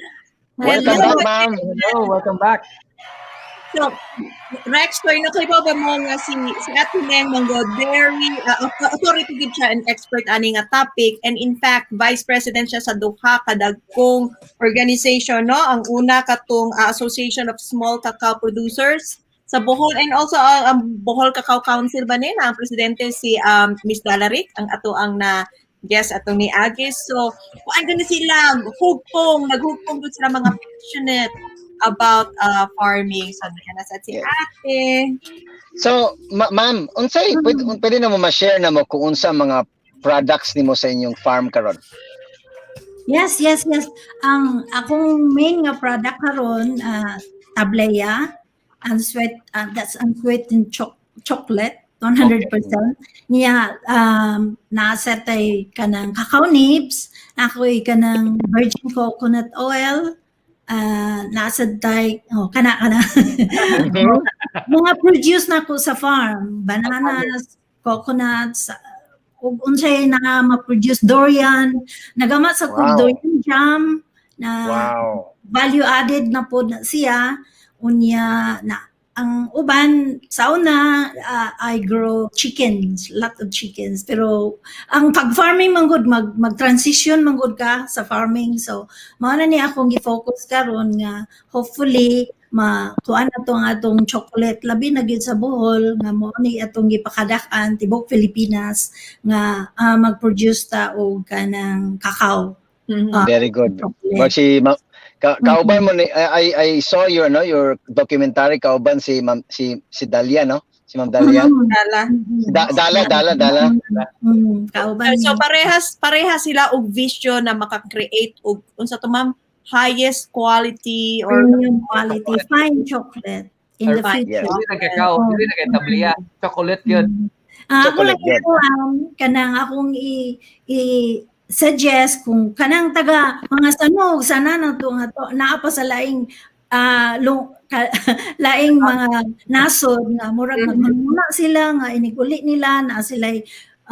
Welcome Hello. back, ma'am. Hello, welcome back. So, Rex, toy na kayo ba mo nga si Ate Neng Manggo, very authority gid siya and expert ani nga topic, and in fact vice president siya sa duha ka dagkong organization, no? Ang una katong Association of Small Cacao Producers sa Bohol and also ang Bohol Cacao Council ba ni na ang presidente si Miss Dalaric, ang ato ang na guest atong ni Agis. So kuan gani sila, hugpong naghugpong gud sila, mga passionate about farming. So na sa si ate. So, ma'am, unsay pwede na mo ma-share na mo kung unsa mga products nimo sa inyong farm karon? Yes. Ang akong main nga product karon, tablea, unsweet, that's unsweetened chocolate, 100%. Niya naa tay kanang cacao nibs, ako'y kanang virgin coconut oil, nasa tay, oh, kana kana. Mga produce na ko sa farm, bananas, coconuts, ug unsay na ma-produce, durian, nagama sa kog durian jam na value added na po na siya. Unya na ang uban sa una, I grow chickens, lot of chickens, pero ang pag farming man gud, mag transition man gud ka sa farming. So mao na ni akong gi-focus karon nga hopefully makuan na to ang atong chocolate, labi na gyud sa Bohol nga mao ni atong gipakadak-an tibok Pilipinas nga mag-produce ta og kanang cacao Very good. chocolate. Well, si kauban mo ni I saw your no your documentary, kauban si Ma'am si Dalia, no? Si Ma'am Dalia. Dala. Dala, Dala, Dala. Kauban So ni. parehas sila og vision na maka-create og unsa to, ma'am, highest quality or Premium quality fine chocolate in the Fine. future. Dili na cacao, dili na kay tablea, chocolate yun. Ah, ako Chocolate lang ito, kanang akong i suggest kung kanang taga mga sanog sana na to nga to naa pa sa laing laing mga nasod nga murag magmuna sila nga inig-uli nila na sila,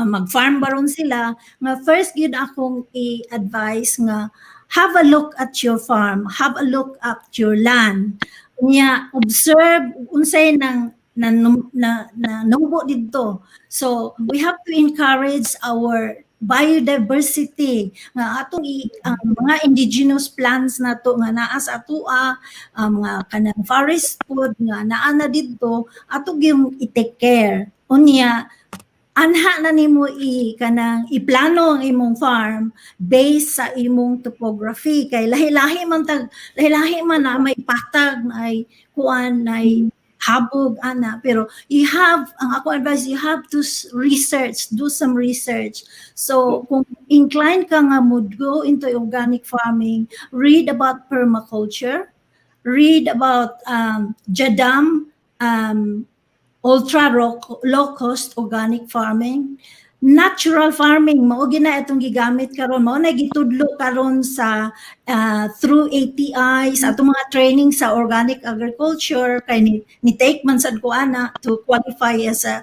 mag-farm baron sila, nga first gyud akong i-advise nga have a look at your farm, have a look at your land. Nya observe unsay nang na nubo didto. So we have to encourage our biodiversity nga atong ang mga indigenous plants nato nga naa sa atoa, ang mga kanang forest food nga naa na didto, ato gyud i-take care. Unya anha na nimo i kanang iplano ang imong farm based sa imong topography kay lahi-lahi man tag lahi-lahi man na may patag na ay kuan na ay habog ana. Pero you have, ang ako advice, you have to research, do some research. So kung inclined ka nga mo go into organic farming, read about permaculture, read about Jadam, ultra low cost organic farming, natural farming. Mao gina itong gigamit karon, mao na gitudlo karon sa through ATI sa atong mga training sa organic agriculture kay ni take man sad ko ana to qualify as a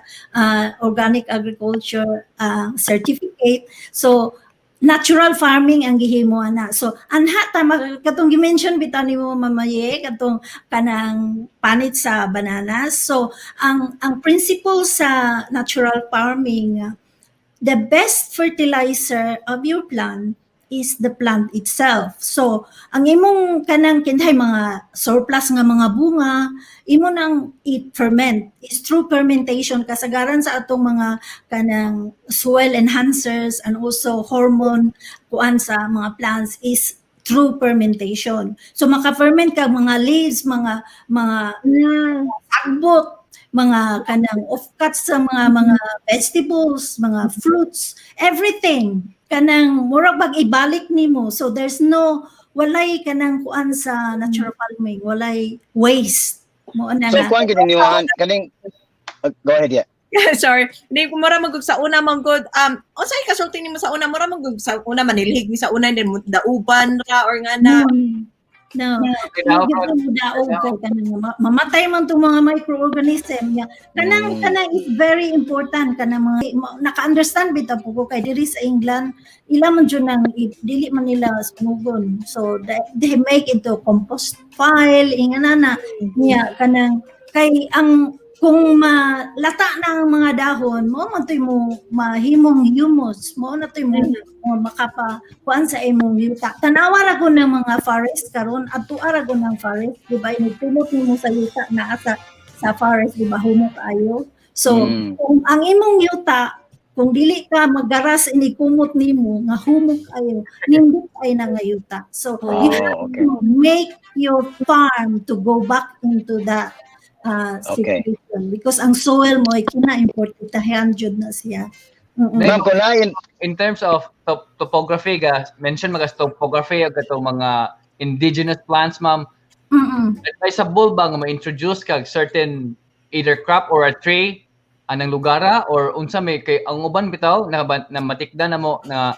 organic agriculture certificate. So natural farming ang gihimo ana. So anha ta katong gi-mention bitaw nimo, mamaye, katong kanang panit sa bananas. So ang principle sa natural farming, the best fertilizer of your plant is the plant itself. So, ang imong kanang kinhay mga surplus nga mga bunga, imo nang i-ferment. It's through fermentation kasagaran sa atong mga kanang soil enhancers and also hormone kuan sa mga plants is through fermentation. So maka-ferment ka mga leaves, mga sagbot, mga kanang offcuts sa mga vegetables, mga fruits, everything. Kanang murag bag ibalik nimo. So there's no, walay kanang kuan sa natural farming, walay waste. Mo na So nga. kuan gid ninyo kaning go ahead, yeah. Sorry. Hindi ko mura magug sa una man gud. Unsay kasulti nimo sa una, mura magug sa una manilhig ni sa una, then dauban ra or nga na? No. Kinaw, Hindi gyud mo daog kay kanang mamatay man tong mga microorganism niya. Kanang kanang is very important kanang mga naka-understand bitaw po ko kay diri sa England ila man jud nang dili man nila sunugon. So they make into compost pile, ingana na niya, kanang kay ang kung malata na ang mga dahon mo man to'y mo mahimong humus mo na to'y mo makapa kuan sa imong yuta. Tanawa ra ko ng mga forest karon, adto ra ko ng forest, di ba? Inigtumot nimo sa yuta naa sa forest, di ba, humok ayo. So kung ang imong yuta, kung dili ka magaras ini kumot nimo nga humok ayo, nindot ay na nga yuta. So you have to make your farm to go back into that situation because ang soil mo ay kina-importantahan jud na siya. Ma'am, kung na In terms of topography ga mention mga topography ug katong mga indigenous plants, ma'am, advisable ba nga ma-introduce kag certain either crop or a tree anang lugara or unsa may, kay ang uban bitaw na matikda na mo na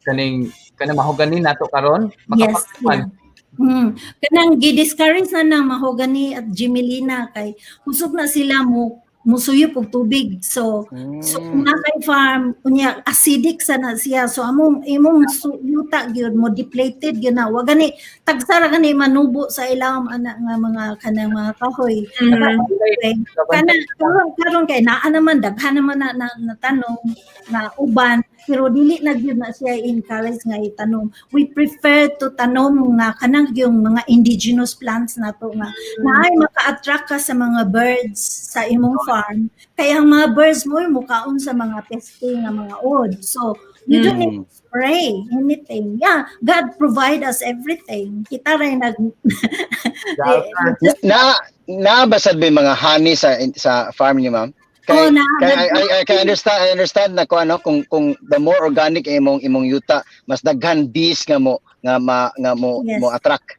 kaning kanang mahogany nato karon makapagkuan? Yeah. Kanang gi-discourage na ng mahogany at gmelina kay kusog na sila mo musuyop og tubig. So kung naa kay farm unya acidic sa na siya. So among imong yuta gyud mo depleted gyud na. Wa gani tagsa ra gani manubo sa ilawom ana nga mga kanang mga kahoy. Anyway, kana karon karon kay naa naman daghan naman na na tanom nga uban, pero dili na gyud na siya encourage nga itanom. We prefer to tanom nga kanang yung mga indigenous plants nato nga naay maka-attract ka sa mga birds sa imong farm. Kaya ang mga birds mo mukaon sa mga peste nga mga uod. So you don't need to spray anything. Yeah, God provide us everything. Kita rin nag Na na ba sad may mga honey sa farm niyo, ma'am? Kay, Oh, na, kay I can understand, I understand na ko ano, kung the more organic imong yuta, mas daghan bees nga mo nga ma, nga mo mo attract.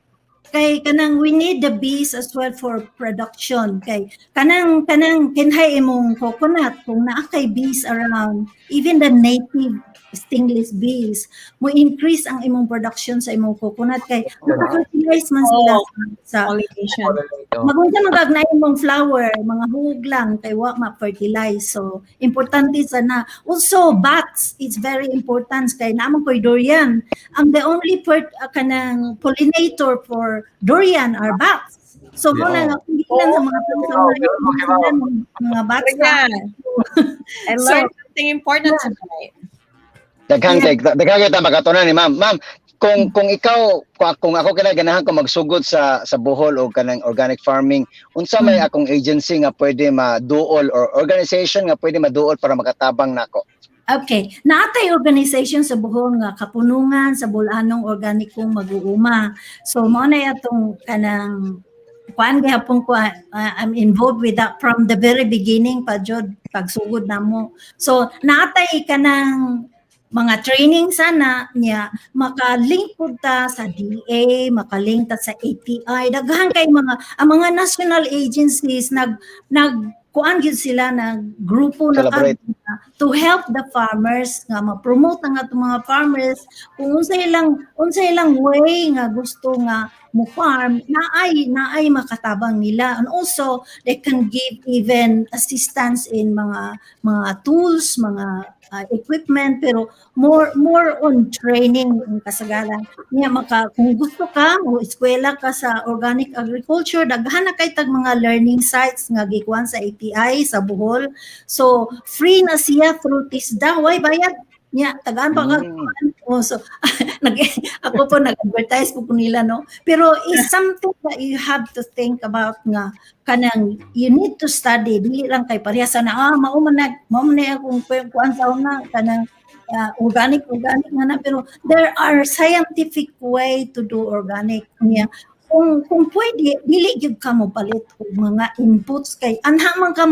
Kay kanang we need the bees as well for production, kay kanang kinhay imong coconut, kung naa kay bees around, even the native stingless bees, mo increase ang imong production sa imong coconut kay maka-fertilize man sila sa Pollination. Magunsa man kag na imong flower, mga hug lang kay wa ma-fertilize. So importante sa na. Also bats, it's very important kay naa man koy durian. Ang the only kanang pollinator for durian are bats. So mo na nga kung gilan sa mga mga bats. Yeah. I learned something important tonight. Daghan kay daghan kay ta makatunan ni ma'am. Ma'am, kung ikaw, kung ako kina ganahan ko magsugod sa Bohol o kanang organic farming, unsa may akong agency nga pwede maduol or organization nga pwede maduol para makatabang nako? Okay. Naa tay organization sa Bohol nga Kapunungan sa Bol-anong Organikong Mag-uuma. So mao na atong kanang kuan gihapon ko, I'm involved with that from the very beginning pa jud pagsugod namo. So naatay kanang mga training sana niya, makalink pud ta sa DA, makalink ta sa ATI, daghan kay mga ang mga national agencies nag kuan gyud sila, nag grupo na Collaborate. To help the farmers nga ma-promote ang atong mga farmers kung unsa ilang way nga gusto nga mo farm, naay makatabang nila. And also they can give even assistance in mga tools, mga equipment, pero more on training ang kasagaran niya. Maka kung gusto ka mo eskwela ka sa organic agriculture, daghan na kay tag mga learning sites nga gikuan sa ATI sa Bohol. So free na siya through TISDA, way bayad niya, tagaan pa ka. Oh, so ako po nag-advertise po ko nila, no, pero is something that you have to think about nga kanang you need to study, dili lang kay pareha sa na mao man na akong kuan sa una kanang organic, organic nga na, pero there are scientific way to do organic niya. Kung pwede, dili gyud ka mo palit og mga inputs kay anha man ka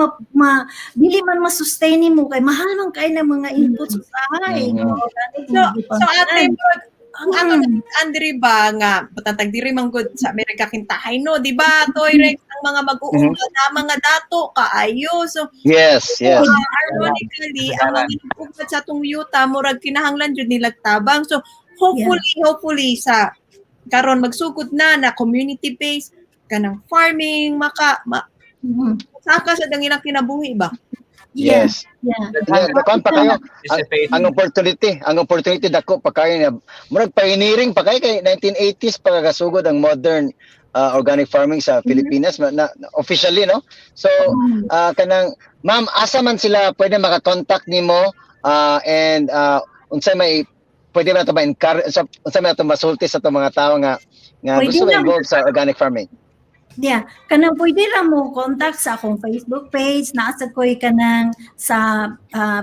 dili man ma-sustain nimo kay mahal man kay ng mga inputs usahay nga organic. So ate, murag, ang ato Andre ba nga batatag diri man gud sa Amerika kintahay, no, di ba, Toy Rex, ang mga mag-uuma na mga dato kaayo. So Yes. Ironically, ang mga nag-ugmad sa atong yuta murag kinahanglan jud nila tabang. So hopefully sa karon magsugod na na community based kanang farming maka ma, saka sa dang ilang kinabuhi ba. Yes. Yeah. Yeah, dako pa kayo Participate. Ang opportunity dako pa kayo na murag pioneering pa kayo kay 1980s pa kagasugod ang modern organic farming sa Pilipinas na officially, no? So kanang, ma'am, asa man sila pwede makakontak nimo and unsay may pwede ba nato ma-encourage, unsa may ato masulti sa atong mga tao nga nga Pwede gusto lang. ma-involve sa organic farming? Yeah, kanang pwede ra mo contact sa akong Facebook page, naa sa koy kanang sa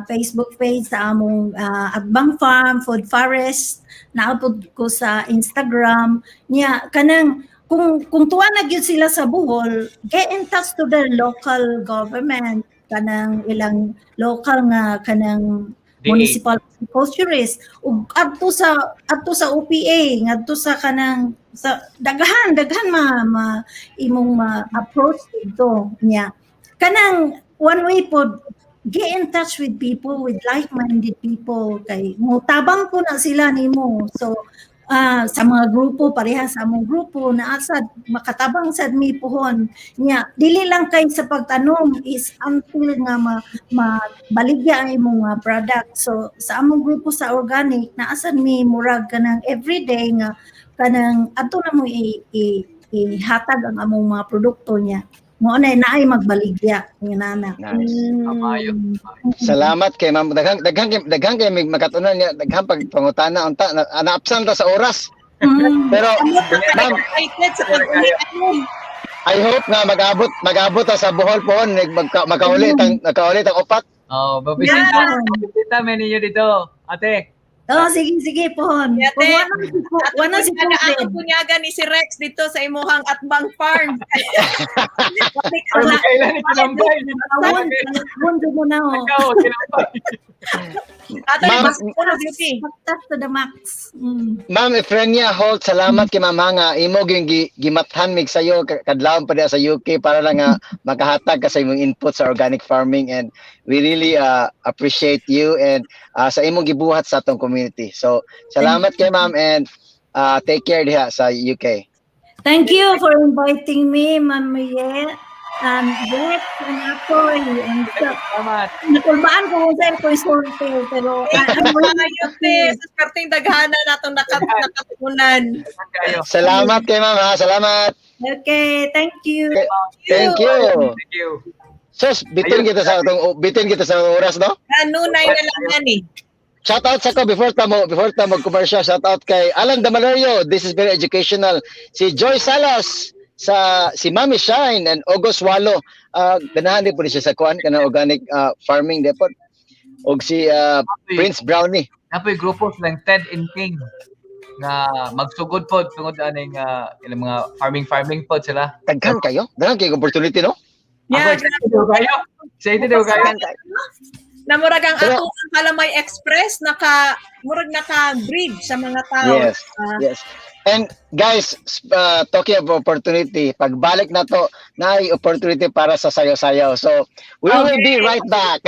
Facebook page sa among Atbang Farm, Food Forest, naa pod ko sa Instagram. Nya kanang kung tuwa na gyud sila sa Bohol, get in touch to the local government, kanang ilang local nga kanang DA. Municipal agriculturist ug adto sa OPA, ngadto sa kanang sa daghan daghan ma imong ma-approach dito. Nya kanang one way pod, get in touch with people, with like-minded people, kay mo tabang po na sila nimo. So sa mga grupo pareha sa among grupo na asad makatabang sad mi puhon. Nya dili lang kay sa pagtanom is until nga ma mabaligya ang imong mga product. So sa among grupo sa organic, naa sad mi murag kanang everyday nga kanang adto na mo ihatag ang among mga produkto niya, mo na naay magbaligya nga nana. Nice. Kamayo. Salamat kay ma'am. Daghang daghang daghang kay mig makatunan niya, daghang pag pangutana unta na, na-absent ta sa oras. Pero ma'am, Excited sa pag-uli ano. I hope nga mag-abot ta sa Bohol pohon, magkaulit ang upat. Oh, babisita. Babisita men ninyo dito. Ate. Oh, sige, sige, pohon. Ate, Kung wala si Ato COVID. ang bunyaga ni si Rex dito sa imuhang Atbang Farm. Pero kailan ni kinampay? Awon, awon mo na oh. Ikaw, kinampay. Ato ni Ma'am, Mas Uno Beauty. Baktas to the max. Ma'am Efrenia Holt, salamat kay ma'am nga imo gyud gimathan mig sayo kadlawon pa diha sa UK para lang nga makahatag ka sa imong input sa organic farming, and we really appreciate you and sa imong gibuhat sa atong community. So salamat kay ma'am and take care diha sa UK. Thank you for inviting me, Ma'am Marie. Rex and Akoy. And so, Salamat. nakulbaan ko kung saan ko isulti, pero Ayun, te. Sa perting daghana natong nakatunan. Kayo. Salamat kay ma'am ha. Salamat. Okay, thank you. Thank you. Thank you. Sus, bitin kita sa oras, no? Kanunay na lang yan eh. Shout out sa ko before ta mag-commercial, shout out kay Alan Damalorio. This is very educational. Si Joy Salas, sa si Mami Shine and August Walo. Ganahan din po siya sa kuan kanang organic farming depot. Og si Prince Brownie. Napoy grupo silang Ted and King nga magsugod pod tungod aning ilang mga farming farming pod sila. Daghan kayo. Daghan kayo opportunity, no? Yeah, Ako, excited daw kayo. Excited daw kayo. Daghan kayo. Na murag ang Pero- ato ang Kalamay Express naka murag naka bridge sa mga tao. Yes. Yes. And guys, talking of opportunity, pagbalik na to, na opportunity para sa sayaw-sayaw. So, we will be right back.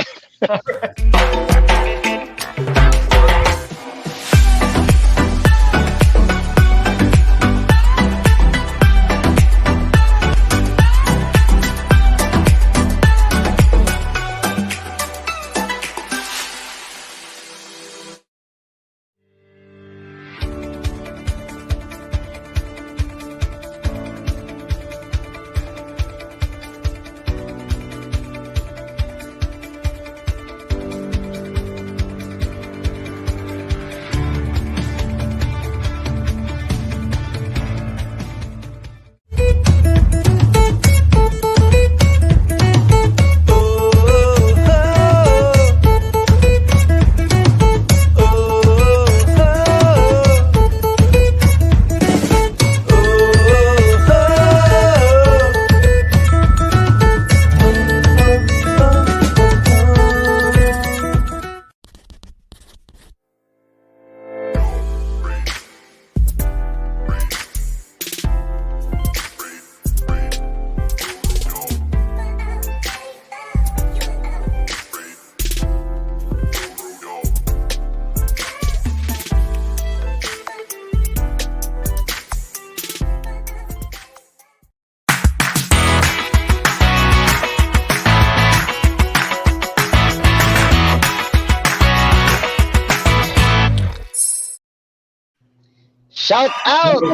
Shout out!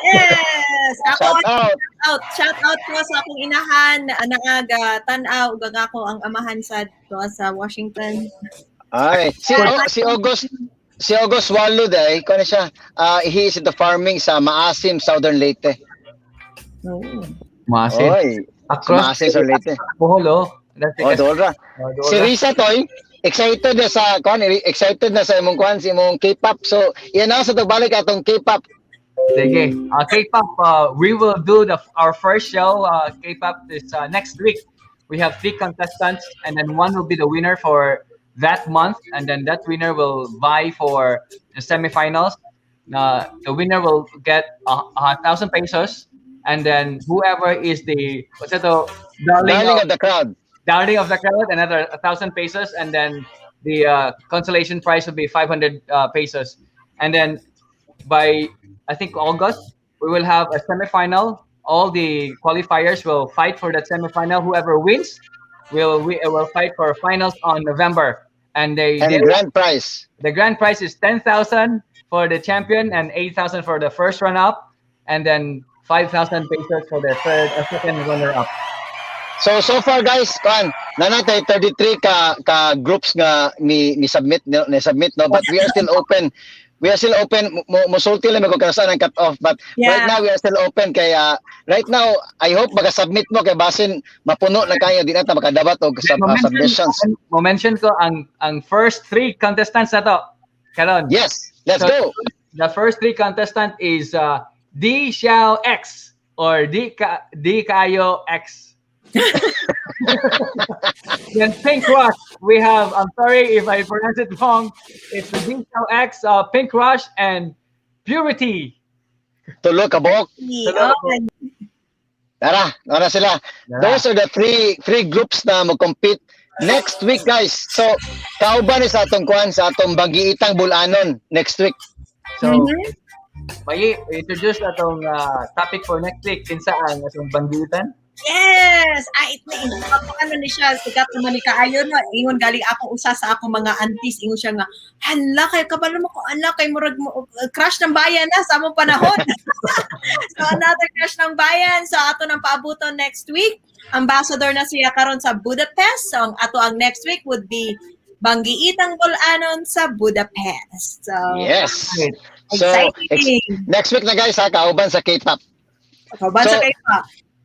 Yes! Ako Shout out! Out. Shout out ko sa akong inahan naaga tan-aw ug ang ako ang amahan sa to sa Washington. Ay, si August Wallo day, kuno siya. He is in the farming sa Maasim, Southern Leyte. Oh. Maasin. Oy, Across Maasim, Southern Leyte. Bohol, oh. That's Oh, Dora. Oh, Dora. Si Risa Toy, excited na sa kuan, excited na sa imong kuan, sa imong K-pop. So, iyan na sa balik atong K-pop. Sige. K-pop, we will do the our first show, K-pop, this next week. We have three contestants, and then one will be the winner for that month, and then that winner will vie for the semifinals. The winner will get 1,000 pesos, and then whoever is the, what's that, the darling, Darling of, of the crowd. Darling of the crowd, another 1,000 pesos, and then the consolation prize will be 500 pesos. And then by, I think, August, we will have a semifinal. All the qualifiers will fight for that semifinal. Whoever wins will fight for finals on November. And they, And grand prize. The grand prize is 10,000 for the champion and 8,000 for the first run up, and then 5,000 pesos for the third or second runner up. So far guys, kuan, naa na tay 33 ka groups nga ni submit no, but we are still open. We are still open mo mosulti lang ko kanus-a ang cut off, but right now we are still open kaya right now I hope maka-submit mo kay basin mapuno na kayo, di na ta makadabat og submissions. Mo mention ko ang first three contestants na to. Karon. Yes, let's So, go. The first three contestant is D Xiao X or D Kayo X. Then Pink Rush. We have, I'm sorry if I pronounce it wrong. It's the D Xiao X, Pink Rush, and Purity. Tulo ka buok. Oh, Tara, tara sila. Those are the three groups na mo-compete next week, guys. So, kauban ni sa atong kuan, sa atong Banggiitang Bulanon next week. So, may introduce atong topic for next week. Kinsa ang atong banggitan? Yes! Ay, it na, ano ni siya, sikat naman ni kaayo no. Ingon galing ako usa sa ako mga aunties, ingon siya nga, "Hala kay kabalo mo ko, hala kay murag mo crush ng bayan na sa among panahon." So another crush ng bayan. So ato nang paabuton next week. Ambassador na siya karon sa Budapest. So ang ato ang next week would be Banggiitang Bulanon sa Budapest. So Yes. So, exciting. Next week na guys ha, kauban sa K-pop. Kauban sa So, kayo.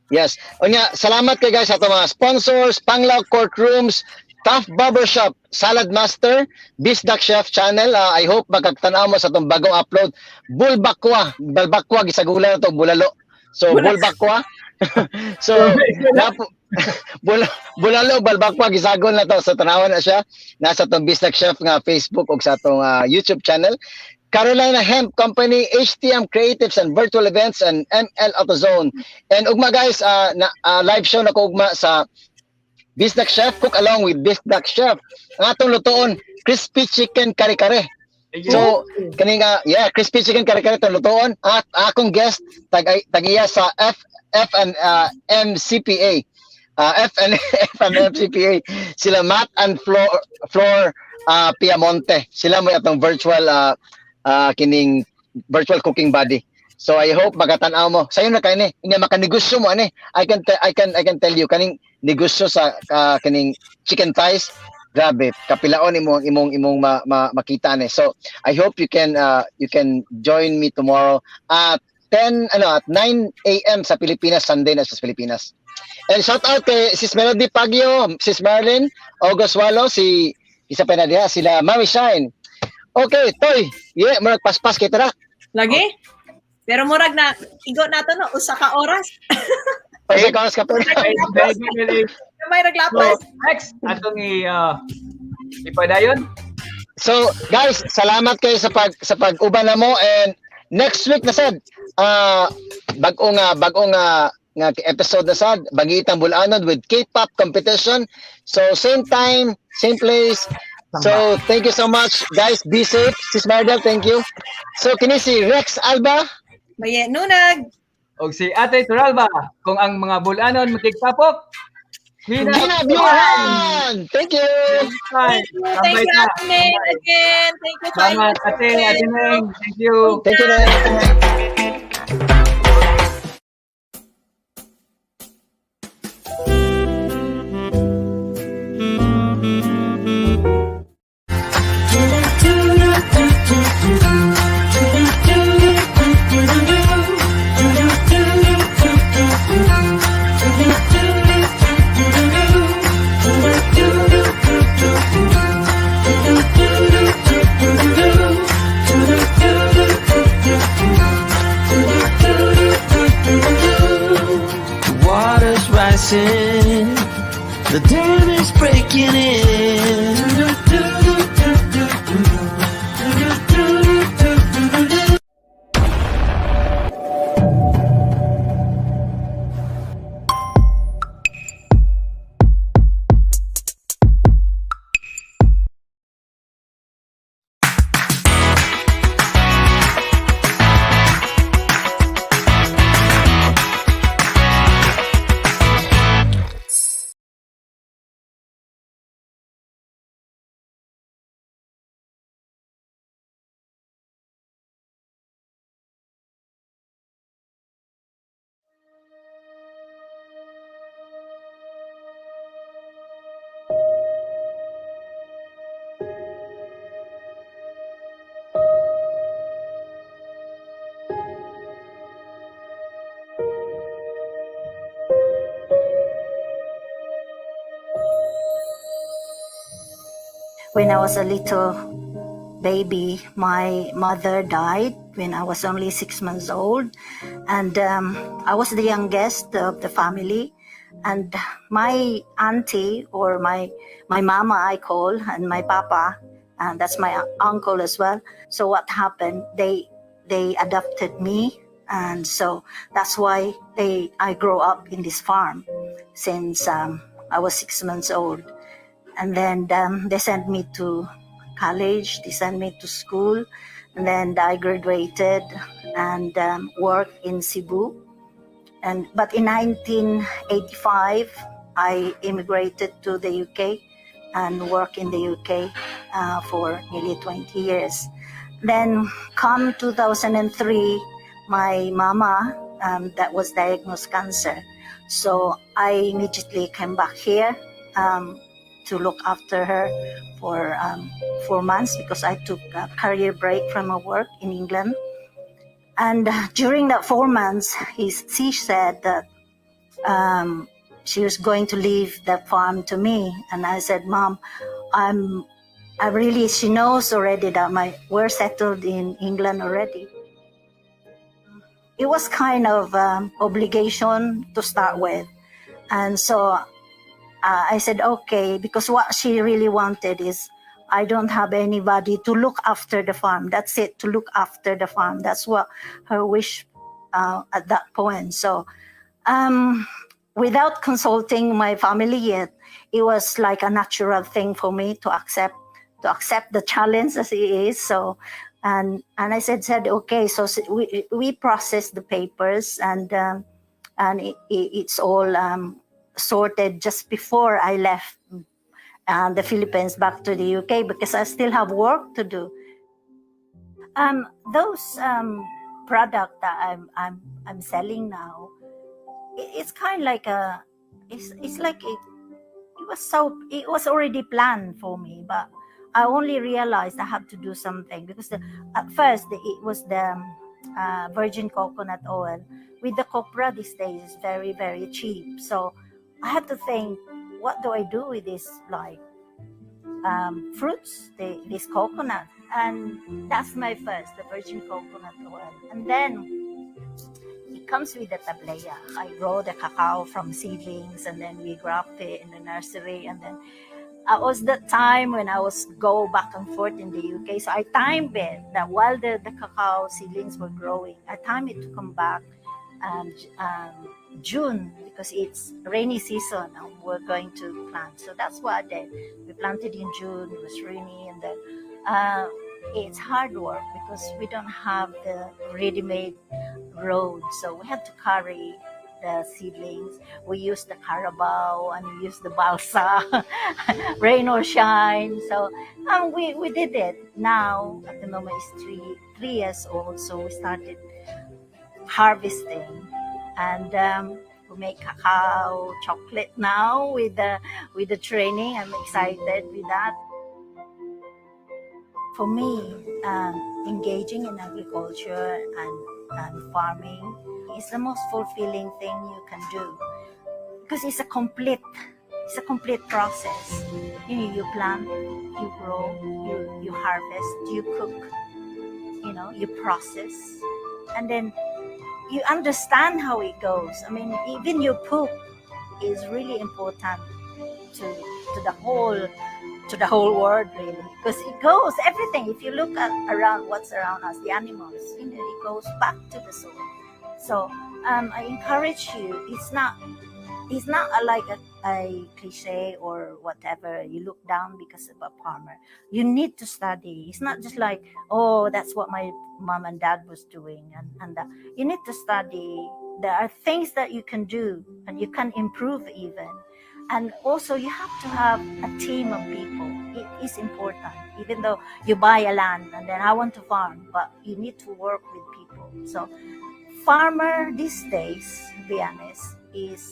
Yes. Unya, salamat kay guys sa atong mga sponsors, Panglao Courtrooms, Tough Barbershop, Salad Master, Bisdak Chef Channel. I hope makagtanaw mo sa atong bagong upload. Bulbakwa, Balbakwa gisagula na to bulalo. So Bulbakwa. So napo, bulalo balbakwa gisagol na to sa tanawan na siya. Nasa atong Bisdak Chef nga Facebook ug sa atong YouTube channel. Carolina Hemp Company, HTM Creatives and Virtual Events, and ML AutoZone. And ugma guys, na, live show na ko ugma sa Bisdak Chef, cook along with Bisdak Chef. Ang atong lutoon, crispy chicken kare-kare. So, kani nga, yeah, crispy chicken kare-kare itong lutoon. At akong guest, tag iya sa F, F and MCPA. F and F and MCPA. Sila Matt and Flor Piamonte. Sila mo atong virtual kining virtual cooking buddy. So I hope makatan-aw mo. Sayo na kay ni, nga makanegosyo mo ani. I can tell you kaning negosyo sa kining chicken thighs. Grabe, kapilaon imo ang imong makita ni. So I hope you can join me tomorrow at 10 ano at 9 a.m. sa Pilipinas, Sunday na sa Pilipinas. And shout out kay Sis Melody Pagio, Sis Marlene, August Walo, si isa pa na diha, sila Mami Shine. Okay, Toy. Yeah, murag paspas kay tara. Lagi? Pero murag na igo nato no usa ka oras. Usa ka oras ka pero. Very good, really. May So, naglapas. next, atong ipadayon. So, guys, salamat kayo sa pag-uban na mo and next week na sad bag-o nga episode na sad, Banggiitang Bulanon with K-pop competition. So, same time, same place. So, thank you so much, guys. Be safe. Sis Mardel, thank you. So, kini si Rex Alba. Maye nunag. Og si Ate Turalba, kung ang mga bulanon makigtapok, Hinabyuhan! Thank you! Thank you. Thank you, Ate Neng, again. Thank you, Salamat, Ate, Ate Neng. Thank you. Thank you, Neng. The water's rising, the dam is breaking in. When I was a little baby, my mother died when I was only 6 months old, and I was the youngest of the family. And my auntie, or my mama, I call, and my papa, and that's my uncle as well. So what happened? They adopted me, and so that's why they I grew up in this farm since I was 6 months old. And then they sent me to college, they sent me to school, and then I graduated and worked in Cebu. And but in 1985, I immigrated to the UK and worked in the UK for nearly 20 years. Then come 2003, my mama that was diagnosed cancer. So I immediately came back here to look after her for 4 months because I took a career break from my work in England. And during that 4 months, she said that she was going to leave the farm to me. And I said, "Mom, I really," she knows already that we're settled in England already. It was kind of obligation to start with. And so I said, "Okay," because what she really wanted is I don't have anybody to look after the farm. That's it, to look after the farm. That's what her wish at that point. So, without consulting my family yet, it was like a natural thing for me to accept the challenge as it is. So, and I said okay. So we processed the papers and it's all sorted just before I left the Philippines back to the UK because I still have work to do. Those product that I'm selling now, it's kind of like a, it's like it was already planned for me, but I only realized I have to do something because at first it was the virgin coconut oil. With the copra these days is very, very cheap, so I had to think, what do I do with this, like, fruits, this coconut? And that's my first, the virgin coconut oil. And then it comes with the tablea. I grow the cacao from seedlings and then we graft it in the nursery. And then was the time when I was go back and forth in the UK. So I timed it that while the cacao seedlings were growing, I timed it to come back June because it's rainy season and we're going to plant. So that's what I did. We planted in June. It was rainy, and then it's hard work because we don't have the ready-made road, so we have to carry the seedlings. We use the carabao and we use the balsa, rain or shine. So we did it. Now, at the moment, it's 3 years old. So we started harvesting and we make cacao chocolate now with the training. I'm excited with that. For me, engaging in agriculture and farming is the most fulfilling thing you can do because it's a complete process. You plant, you grow, you harvest, you cook, you process, and then you understand how it goes. I mean, even your poop is really important to the whole world, really, because it goes everything. If you look at around, what's around us, the animals, it goes back to the soil. So I encourage you, it's not like a cliche or whatever, you look down because of a farmer. You need to study. It's not just like, "Oh, that's what my mom and dad was doing," and that. You need to study. There are things that you can do and you can improve even. And also, you have to have a team of people. It is important. Even though you buy a land and then, "I want to farm," but you need to work with people. So farmer these days, to be honest, is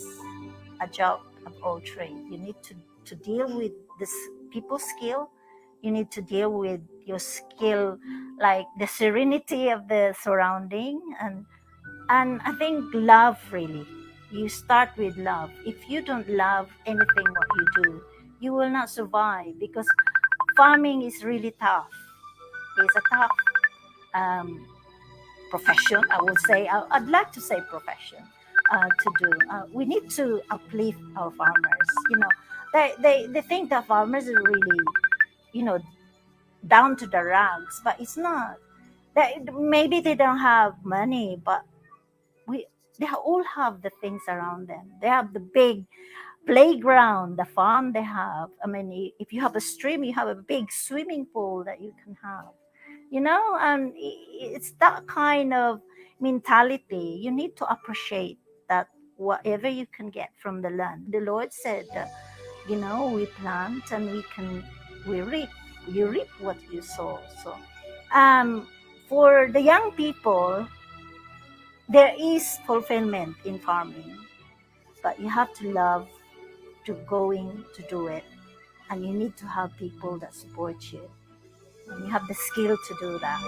a job of all trade. You need to deal with this people skill. You need to deal with your skill, like the serenity of the surrounding, and I think love, really. You start with love. If you don't love anything what you do, you will not survive because farming is really tough. It's a tough profession, I would say. I'd like to say profession to do. We need to uplift our farmers. They think that farmers are really down to the rags, but it's not. Maybe they don't have money, but we they all have the things around them. They have the big playground, the farm they have. I mean, if you have a stream, you have a big swimming pool that you can have. And it's that kind of mentality. You need to appreciate that whatever you can get from the land. The Lord said that, we plant and we reap. You reap what you sow. So, for the young people, there is fulfillment in farming, but you have to love to going to do it, and you need to have people that support you, and you have the skill to do that.